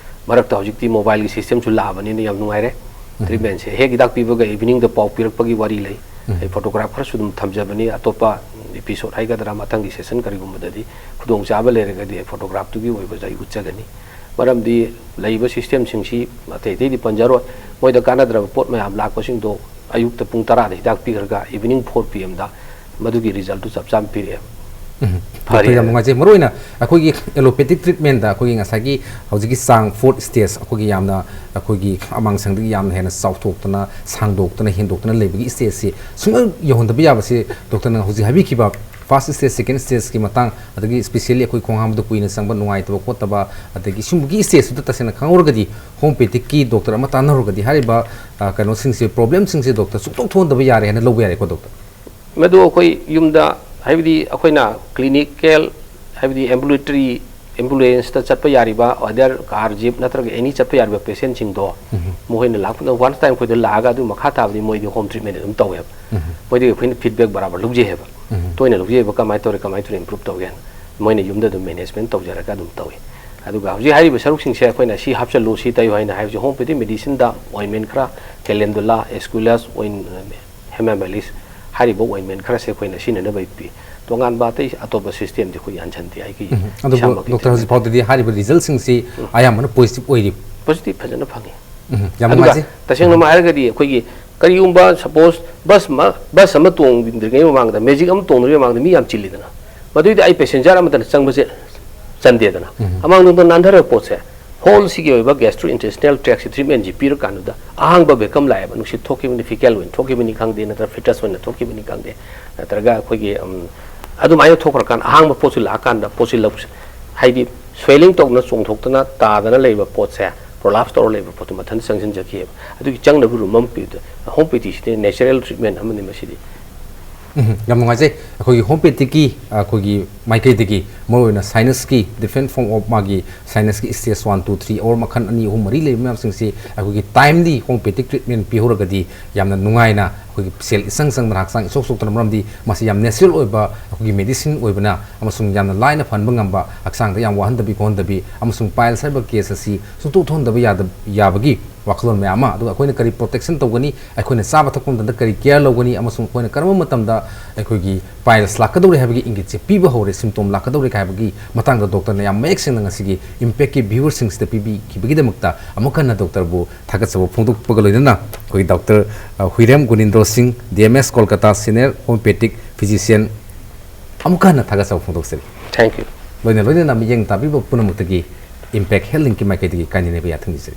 ꯃꯔꯛꯇ ꯍꯧꯖꯤꯛꯇꯤ mobileꯒꯤ systemꯁꯨ ꯂꯥꯛꯑꯕꯅꯤꯅ ꯌꯥꯝ ꯅꯨꯡꯉꯥꯏꯔꯦ꯫ Treatmentꯁꯦ ꯍꯦꯛ ꯍꯤꯗꯥꯛ ꯄꯤꯕꯒ eveningꯗ ꯄꯥꯎ ꯄꯤꯔꯛꯄꯒꯤ ꯋꯥꯔꯤ ꯂꯩ꯫ ꯑꯩ photograph ꯈꯔꯁꯨ ꯑꯗꯨꯝ ꯊꯝꯖꯕꯅꯤ꯫ ꯑꯇꯣꯞꯄ episode ꯍꯥꯏꯒꯗ꯭ꯔꯥ, ꯃꯊꯪꯒꯤ session ꯀꯔꯤꯒꯨꯝꯕꯗꯗꯤ ꯈꯨꯗꯣꯡꯆꯥꯕ ꯂꯩꯔꯒꯗꯤ ꯑꯩ photographꯇꯨꯒꯤ ꯑꯣꯏꯕꯁꯨ ꯑꯩ ꯎꯠꯆꯒꯅꯤ꯫ ꯃꯔꯝꯗꯤ ꯂꯩꯔꯤꯕ systemꯁꯤꯡꯁꯤ ꯑꯇꯩ ꯑꯇꯩꯗꯤ ꯄꯟꯖꯔꯣꯏ꯫ ꯃꯣꯏꯗ ꯀꯥꯟꯅꯗ꯭ꯔꯕ ꯄꯣꯠ ꯃꯌꯥꯝ ꯂꯥꯛꯄꯁꯤꯡꯗꯣ ꯑꯌꯨꯛꯇ ꯄꯨꯡ ꯇꯔꯥꯗ ꯍꯤꯗꯥꯛ ꯄꯤꯈ꯭ꯔꯒ evening four pmꯗ ꯃꯗꯨꯒꯤ resultꯇꯨ ꯆꯞ ꯆꯥꯅ ꯄꯤꯔꯛꯑꯦꯕ꯫ ꯎꯝ꯫ ꯐꯔꯦ꯫ ꯗꯣꯛꯇꯔ, ꯌꯥꯝ ꯅꯨꯡꯉꯥꯏꯖꯩ꯫ ꯃꯔꯨꯑꯣꯏꯅ ꯑꯩꯈꯣꯏꯒꯤ allopathic treatmentꯇ ꯑꯩꯈꯣꯏꯒꯤ ꯉꯁꯥꯏꯒꯤ ꯍꯧꯖꯤꯛꯀꯤ ꯆꯥꯡ, fourth stage, ꯑꯩꯈꯣꯏꯒꯤ ꯌꯥꯝꯅ, ꯑꯩꯈꯣꯏꯒꯤ ꯑꯃꯥꯡꯁꯪꯗꯒꯤ ꯌꯥꯝꯅ ꯍꯦꯟꯅ ꯆꯥꯎꯊꯣꯛꯇꯅ, ꯁꯥꯡꯗꯣꯛꯇꯅ, ꯍꯦꯟꯗꯣꯛꯇꯅ ꯂꯩꯕꯒꯤ stageꯁꯤ ꯁꯨꯡꯌꯧ ꯌꯧꯍꯟꯗꯕ ꯌꯥꯕꯁꯤ, ꯗꯣꯛꯇꯔꯅ ꯍꯧꯖꯤꯛ ꯍꯥꯏꯕꯤꯈꯤꯕ first stage, second stageꯀꯤ ꯃꯇꯥꯡ, ꯑꯗꯒꯤ specially ꯑꯩꯈꯣꯏ ꯈꯣꯡ ꯍꯥꯝꯕꯗ ꯀꯨꯏꯅ ꯆꯪꯕ, ꯅꯨꯡꯉꯥꯏꯇꯕ ꯈꯣꯠꯇꯕ, ꯑꯗꯒꯤ ꯁꯨꯝꯕꯒꯤ stageꯇꯨꯗ ꯇꯁꯦꯡꯅ ꯈꯪꯍꯧꯔꯒꯗꯤ homeopathicꯀꯤ ꯗꯣꯛꯇꯔ ꯑꯃ ꯇꯥꯟꯅꯍꯧꯔꯒꯗꯤ ꯍꯥꯏꯔꯤꯕ, ꯑ, ꯀꯩꯅꯣꯁꯤꯡꯁꯦ, problemꯁꯤꯡꯁꯦ, ꯗꯣꯛꯇꯔ, ꯁꯨꯡꯊꯣꯛ ꯊꯣꯛꯍꯟꯗꯕ ꯌꯥꯔꯦ ꯍꯥꯏꯅ ꯂꯧꯕ ꯌꯥꯔꯦꯀꯣ, ꯗꯣꯛꯇꯔ? ꯃꯗꯨ ꯑꯩꯈꯣꯏ ꯌꯨꯝꯗ, ꯍꯥꯏꯕꯗꯤ ꯑꯩꯈꯣꯏꯅ clinical, ꯍꯥꯏꯕꯗꯤ ambulatory ꯑꯦꯝꯕꯨꯂꯦꯟꯁꯇ ꯆꯠꯄ ꯌꯥꯔꯤꯕ, ꯑꯣꯗꯔ ꯀꯥꯔ, ꯖꯤꯞ ꯅꯠꯇ꯭ꯔꯒ ꯑꯦꯅꯤ ꯆꯠꯄ ꯌꯥꯔꯤꯕ ꯄꯦꯁꯦꯟꯁꯤꯡꯗꯣ ꯃꯈꯣꯏꯅ ꯂꯥꯛꯄꯗ ꯋꯥꯟ ꯇꯥꯏꯝ ꯑꯩꯈꯣꯏꯗ ꯂꯥꯛꯑꯒ ꯑꯗꯨ ꯃꯈꯥ ꯇꯥꯕꯗꯤ ꯃꯣꯏꯗꯤ ꯍꯣꯝ ꯇ꯭ꯔꯤꯠꯃꯦꯟ ꯑꯗꯨꯝ ꯇꯧꯋꯦꯕ꯫ ꯃꯣꯏꯗꯒꯤ ꯑꯩꯈꯣꯏꯅ ꯐꯤꯗꯕꯦꯛ ꯕꯔꯥꯕꯔ ꯂꯧꯖꯩ ꯍꯥꯏꯕ꯫ ꯇꯣꯏꯅ ꯂꯧꯖꯩꯕ, ꯀꯃꯥꯏꯅ ꯇꯧꯔꯦ, ꯀꯃꯥꯏꯅ ꯇꯧꯔꯦ, ꯏꯝꯄ꯭ꯔꯨꯞ ꯇꯧꯒꯦꯅ꯫ ꯃꯣꯏꯅ ꯌꯨꯝꯗ ꯑꯗꯨꯝ ꯃꯦꯅꯦꯖꯃꯦꯟ ꯇꯧꯖꯔꯒ ꯑꯗꯨꯝ ꯇꯧꯏ꯫ ꯑꯗꯨꯒ ꯍꯧꯖꯤꯛ ꯍꯥꯏꯔꯤꯕ ꯁꯔꯨꯛꯁꯤꯡꯁꯦ ꯑꯩꯈꯣꯏꯅ ꯁꯤ ꯍꯥꯞꯆꯜꯂꯨ, ꯁꯤ ꯇꯩꯌꯨ ꯍꯥꯏꯅ ꯍꯥꯏꯕꯁꯦ ꯍꯣꯝꯄꯦꯊꯤꯛ ꯃꯦꯗꯤꯁꯤꯟꯗ ꯑꯣꯏꯟꯃꯦꯟ ꯈꯔ, ꯀꯦꯂꯦꯟꯗꯨꯂꯥ, ꯑꯦꯁꯀꯨꯂꯁ, ꯑꯣꯏꯟ ꯍꯦꯃꯥꯃꯦꯂꯤꯁ ꯍꯥꯏꯔꯤꯕ ꯑꯣꯏꯟꯃꯦꯟ ꯈꯔꯁꯦ ꯑꯩꯈꯣꯏꯅ ꯁꯤꯖꯤꯟꯅꯅꯕ ꯄꯤ꯫ ꯇꯣꯉꯥꯟꯕ ꯑꯇꯩ ꯑꯇꯣꯞꯄ ꯁꯤꯁꯇꯦꯝꯗꯤ ꯑꯩꯈꯣꯏ ꯌꯥꯟꯁꯤꯟꯗꯦ ꯑꯩꯒꯤ ꯎꯝ꯫ ꯑꯗꯨꯕꯨ ꯏꯁꯥꯃꯛꯀꯤ ꯗꯣꯛꯇꯔ ꯍꯧꯖꯤꯛ ꯐꯥꯎꯗꯗꯤ ꯍꯥꯏꯔꯤꯕ ꯔꯤꯖꯜꯁꯤꯡꯁꯤ ꯎꯝ꯫ ꯑꯌꯥꯝꯕꯅ ꯄꯣꯖꯤꯇꯤꯚ ꯑꯣꯏꯔꯤ꯫ ꯄꯣꯖꯤꯇꯤꯚ ꯐꯖꯅ ꯐꯪꯉꯤ꯫ ꯎꯝ, ꯌꯥꯝ ꯑꯗꯨꯒ ꯅꯨꯡꯉꯥꯏꯖꯩ꯫ ꯇꯁꯦꯡꯅꯃꯛ ꯍꯥꯏꯔꯒꯗꯤ ꯑꯩꯈꯣꯏꯒꯤ ꯀꯔꯤꯒꯨꯝꯕ ꯁꯄꯣꯁ ꯕꯁ ꯑꯃ, ꯕꯁ ꯑꯃ ꯇꯣꯡꯗ꯭ꯔꯤꯉꯩ ꯃꯃꯥꯡꯗ, ꯃꯦꯖꯤꯛ ꯑꯃ ꯇꯣꯡꯗ꯭ꯔꯤꯉꯩ ꯃꯃꯥꯡꯗ ꯃꯤ ꯌꯥꯝ ꯆꯤꯜꯂꯤꯗꯅ, ꯃꯗꯨꯏꯗ ꯑꯩ ꯄꯦꯁꯦꯟꯖꯔ ꯑꯃꯗꯅ ꯆꯪꯕꯁꯦ ꯆꯟꯗꯦꯗꯅ꯫ ꯎꯝ꯫ ꯑꯃꯥꯡꯂꯣꯝꯗ ꯅꯥꯟꯊꯔꯛꯄ ꯄꯣꯠꯁꯦ, ꯍꯣꯜꯁꯤꯒꯤ ꯑꯣꯏꯕ ꯒꯦꯁꯇ꯭ꯔꯣ ꯏꯟꯇꯦꯁꯇꯤꯅꯦꯜ ꯇ꯭ꯔꯦꯛꯁꯤ ꯇ꯭ꯔꯤꯠꯃꯦꯟꯁꯤ ꯄꯤꯔꯀꯥꯟꯗꯨꯗ ꯑꯍꯥꯡꯕ ꯚꯦꯀꯝ ꯂꯥꯛꯑꯦꯕ, ꯅꯨꯡꯁꯤꯠ ꯊꯣꯛꯈꯤꯕꯅꯤ, ꯐꯤꯀꯦꯜ ꯑꯣꯏꯅ ꯊꯣꯛꯈꯤꯕꯅꯤ ꯈꯪꯗꯦ, ꯅꯠꯇ꯭ꯔꯒ ꯐꯤꯇꯁ ꯑꯣꯏꯅ ꯊꯣꯛꯈꯤꯕꯅꯤ ꯈꯪꯗꯦ, ꯅꯠꯇ꯭ꯔꯒ ꯑꯩꯈꯣꯏꯒꯤ, ꯎꯝ, ꯑꯗꯨꯃꯥꯏꯅ ꯊꯣꯛꯈ꯭ꯔꯀꯥꯟꯗ ꯑꯍꯥꯡꯕ ꯄꯣꯠꯁꯤ ꯂꯥꯛꯑꯀꯥꯟꯗ ꯄꯣꯠꯁꯤ ꯂꯧ-, ꯍꯥꯏꯗꯤ ꯁ꯭ꯋꯦꯂꯤꯡ ꯇꯧꯗꯅ ꯆꯣꯡꯊꯣꯛꯇꯅ ꯇꯥꯗꯅ ꯂꯩꯕ ꯄꯣꯠꯁꯦ, ꯄ꯭ꯔꯣꯂꯥꯞꯁ ꯇꯧꯔ ꯂꯩꯕ ꯄꯣꯠꯇꯨ ꯃꯊꯟꯇ ꯆꯪꯁꯤꯟꯖꯈꯤꯑꯕ꯫ ꯑꯗꯨꯒꯤ ꯆꯪꯅꯕ ꯔꯨꯝ ꯑꯃ ꯄꯤꯕꯗꯣ, ꯍꯣꯝꯄꯦꯊꯤꯁꯤꯗꯤ ꯅꯦꯆꯔꯦꯜ ꯇ꯭ꯔꯤꯠꯃꯦꯟ ꯑꯃꯅꯤ ꯃꯁꯤꯗꯤ꯫ ꯎꯝ, ꯌꯥꯝ ꯅꯨꯡꯉꯥꯏꯖꯩ꯫ ꯑꯩꯈꯣꯏꯒꯤ ꯍꯣꯝꯄꯦꯊꯤꯛꯀꯤ, ꯑꯩꯈꯣꯏꯒꯤ ꯃꯥꯏꯀꯩꯗꯒꯤ ꯃꯔꯨꯑꯣꯏꯅ sinus ꯀꯤ different form of ꯃꯥꯒꯤ sinus ꯀꯤ stage one, two, three or ꯃꯈꯜ ꯑꯅꯤ, ꯑꯍꯨꯝ, ꯃꯔꯤ ꯂꯩꯕ ꯃꯌꯥꯝꯁꯤꯡꯁꯤ ꯑꯩꯈꯣꯏꯒꯤ timely homeopathic treatment ꯄꯤꯍꯧꯔꯒꯗꯤ ꯌꯥꯝꯅ ꯅꯨꯡꯉꯥꯏꯅ ꯑꯩꯈꯣꯏꯒꯤ ꯁꯦꯜ ꯏꯆꯪ ꯆꯪꯗꯅ, ꯍꯛꯆꯥꯡ ꯏꯁꯣꯛ ꯁꯣꯛꯇꯅ, ꯃꯔꯝꯗꯤ ꯃꯁꯤ ꯌꯥꯝ natural ꯑꯣꯏꯕ ꯑꯩꯈꯣꯏꯒꯤ medicine ꯑꯣꯏꯕꯅ ꯑꯃꯁꯨꯡ ꯌꯥꯝꯅ ꯂꯥꯏꯅ ꯐꯍꯟꯕ ꯉꯝꯕ, ꯍꯛꯆꯥꯡꯗ ꯌꯥꯝ ꯋꯥꯍꯟꯗꯕꯤ ꯈꯣꯠꯍꯟꯗꯕꯤ, ꯑꯃꯁꯨꯡ piles ꯍꯥꯏꯔꯤꯕ case ꯑꯁꯤ ꯁꯨꯡꯊꯣꯛ ꯊꯣꯛꯍꯟꯗꯕ ꯌꯥꯗ-, ꯌꯥꯕꯒꯤ ꯋꯥꯈꯜꯂꯣꯟ ꯃꯌꯥꯝ ꯑꯃ, ꯑꯗꯨꯒ ꯑꯩꯈꯣꯏꯅ ꯀꯔꯤ protection ꯇꯧꯒꯅꯤ, ꯑꯩꯈꯣꯏꯅ ꯆꯥꯕ ꯊꯛꯄ ꯃꯇꯝꯗ ꯀꯔꯤ care ꯂꯧꯒꯅꯤ, ꯑꯃꯁꯨꯡ ꯑꯩꯈꯣꯏꯅ ꯀꯔꯝꯕ ꯃꯇꯝꯗ ꯑꯩꯈꯣꯏꯒꯤ piles ꯂꯥꯛꯀꯗꯧꯔꯦ ꯍꯥꯏꯕꯒꯤ ꯏꯪꯒꯤꯠꯁꯦ ꯄꯤꯕ ꯍꯧꯔꯦ, symptom ꯂꯥꯛꯀꯗꯧꯔꯦ ꯍꯥꯏꯕꯒꯤ ꯃꯇꯥꯡꯗ ꯗꯣꯛꯇꯔꯅ ꯌꯥꯝ ꯃꯌꯦꯛ ꯁꯦꯡꯅ ꯉꯁꯤꯒꯤ Impact ꯀꯤ viewer ꯁꯤꯡꯁꯤꯗ ꯄꯤꯕꯤꯈꯤꯕꯒꯤꯗꯃꯛꯇ ꯑꯃꯨꯛ ꯍꯟꯅ ꯗꯣꯛꯇꯔꯕꯨ ꯊꯥꯒꯠꯆꯕ ꯐꯣꯡꯗꯣꯛꯄꯒ ꯂꯣꯏꯅꯅ ꯑꯩꯈꯣꯏꯒꯤ ꯗꯣꯛꯇꯔ, ꯑ, ꯍꯨꯏꯔꯦꯝ ꯒꯣꯅꯤꯟꯗ꯭ꯔꯣ ꯁꯤꯡ, D M S Kolkata, senior homeopathic physician, ꯑꯃꯨꯛꯀ ꯍꯟꯅ ꯊꯥꯒꯠꯆꯕ ꯐꯣꯡꯗꯣꯛꯆꯔꯤ꯫ Thank you꯫ ꯂꯣꯏꯅ ꯂꯣꯏꯅꯅ ꯃꯤꯠꯌꯦꯡ ꯇꯥꯕꯤꯕ ꯄꯨꯝꯅꯃꯛꯇꯒꯤ Impact Health Link ꯀꯤ ꯃꯥꯏꯀꯩꯗꯒꯤ ꯀꯥꯏꯅꯅꯕ ꯌꯥꯊꯪ ꯅꯤꯖꯔꯤ꯫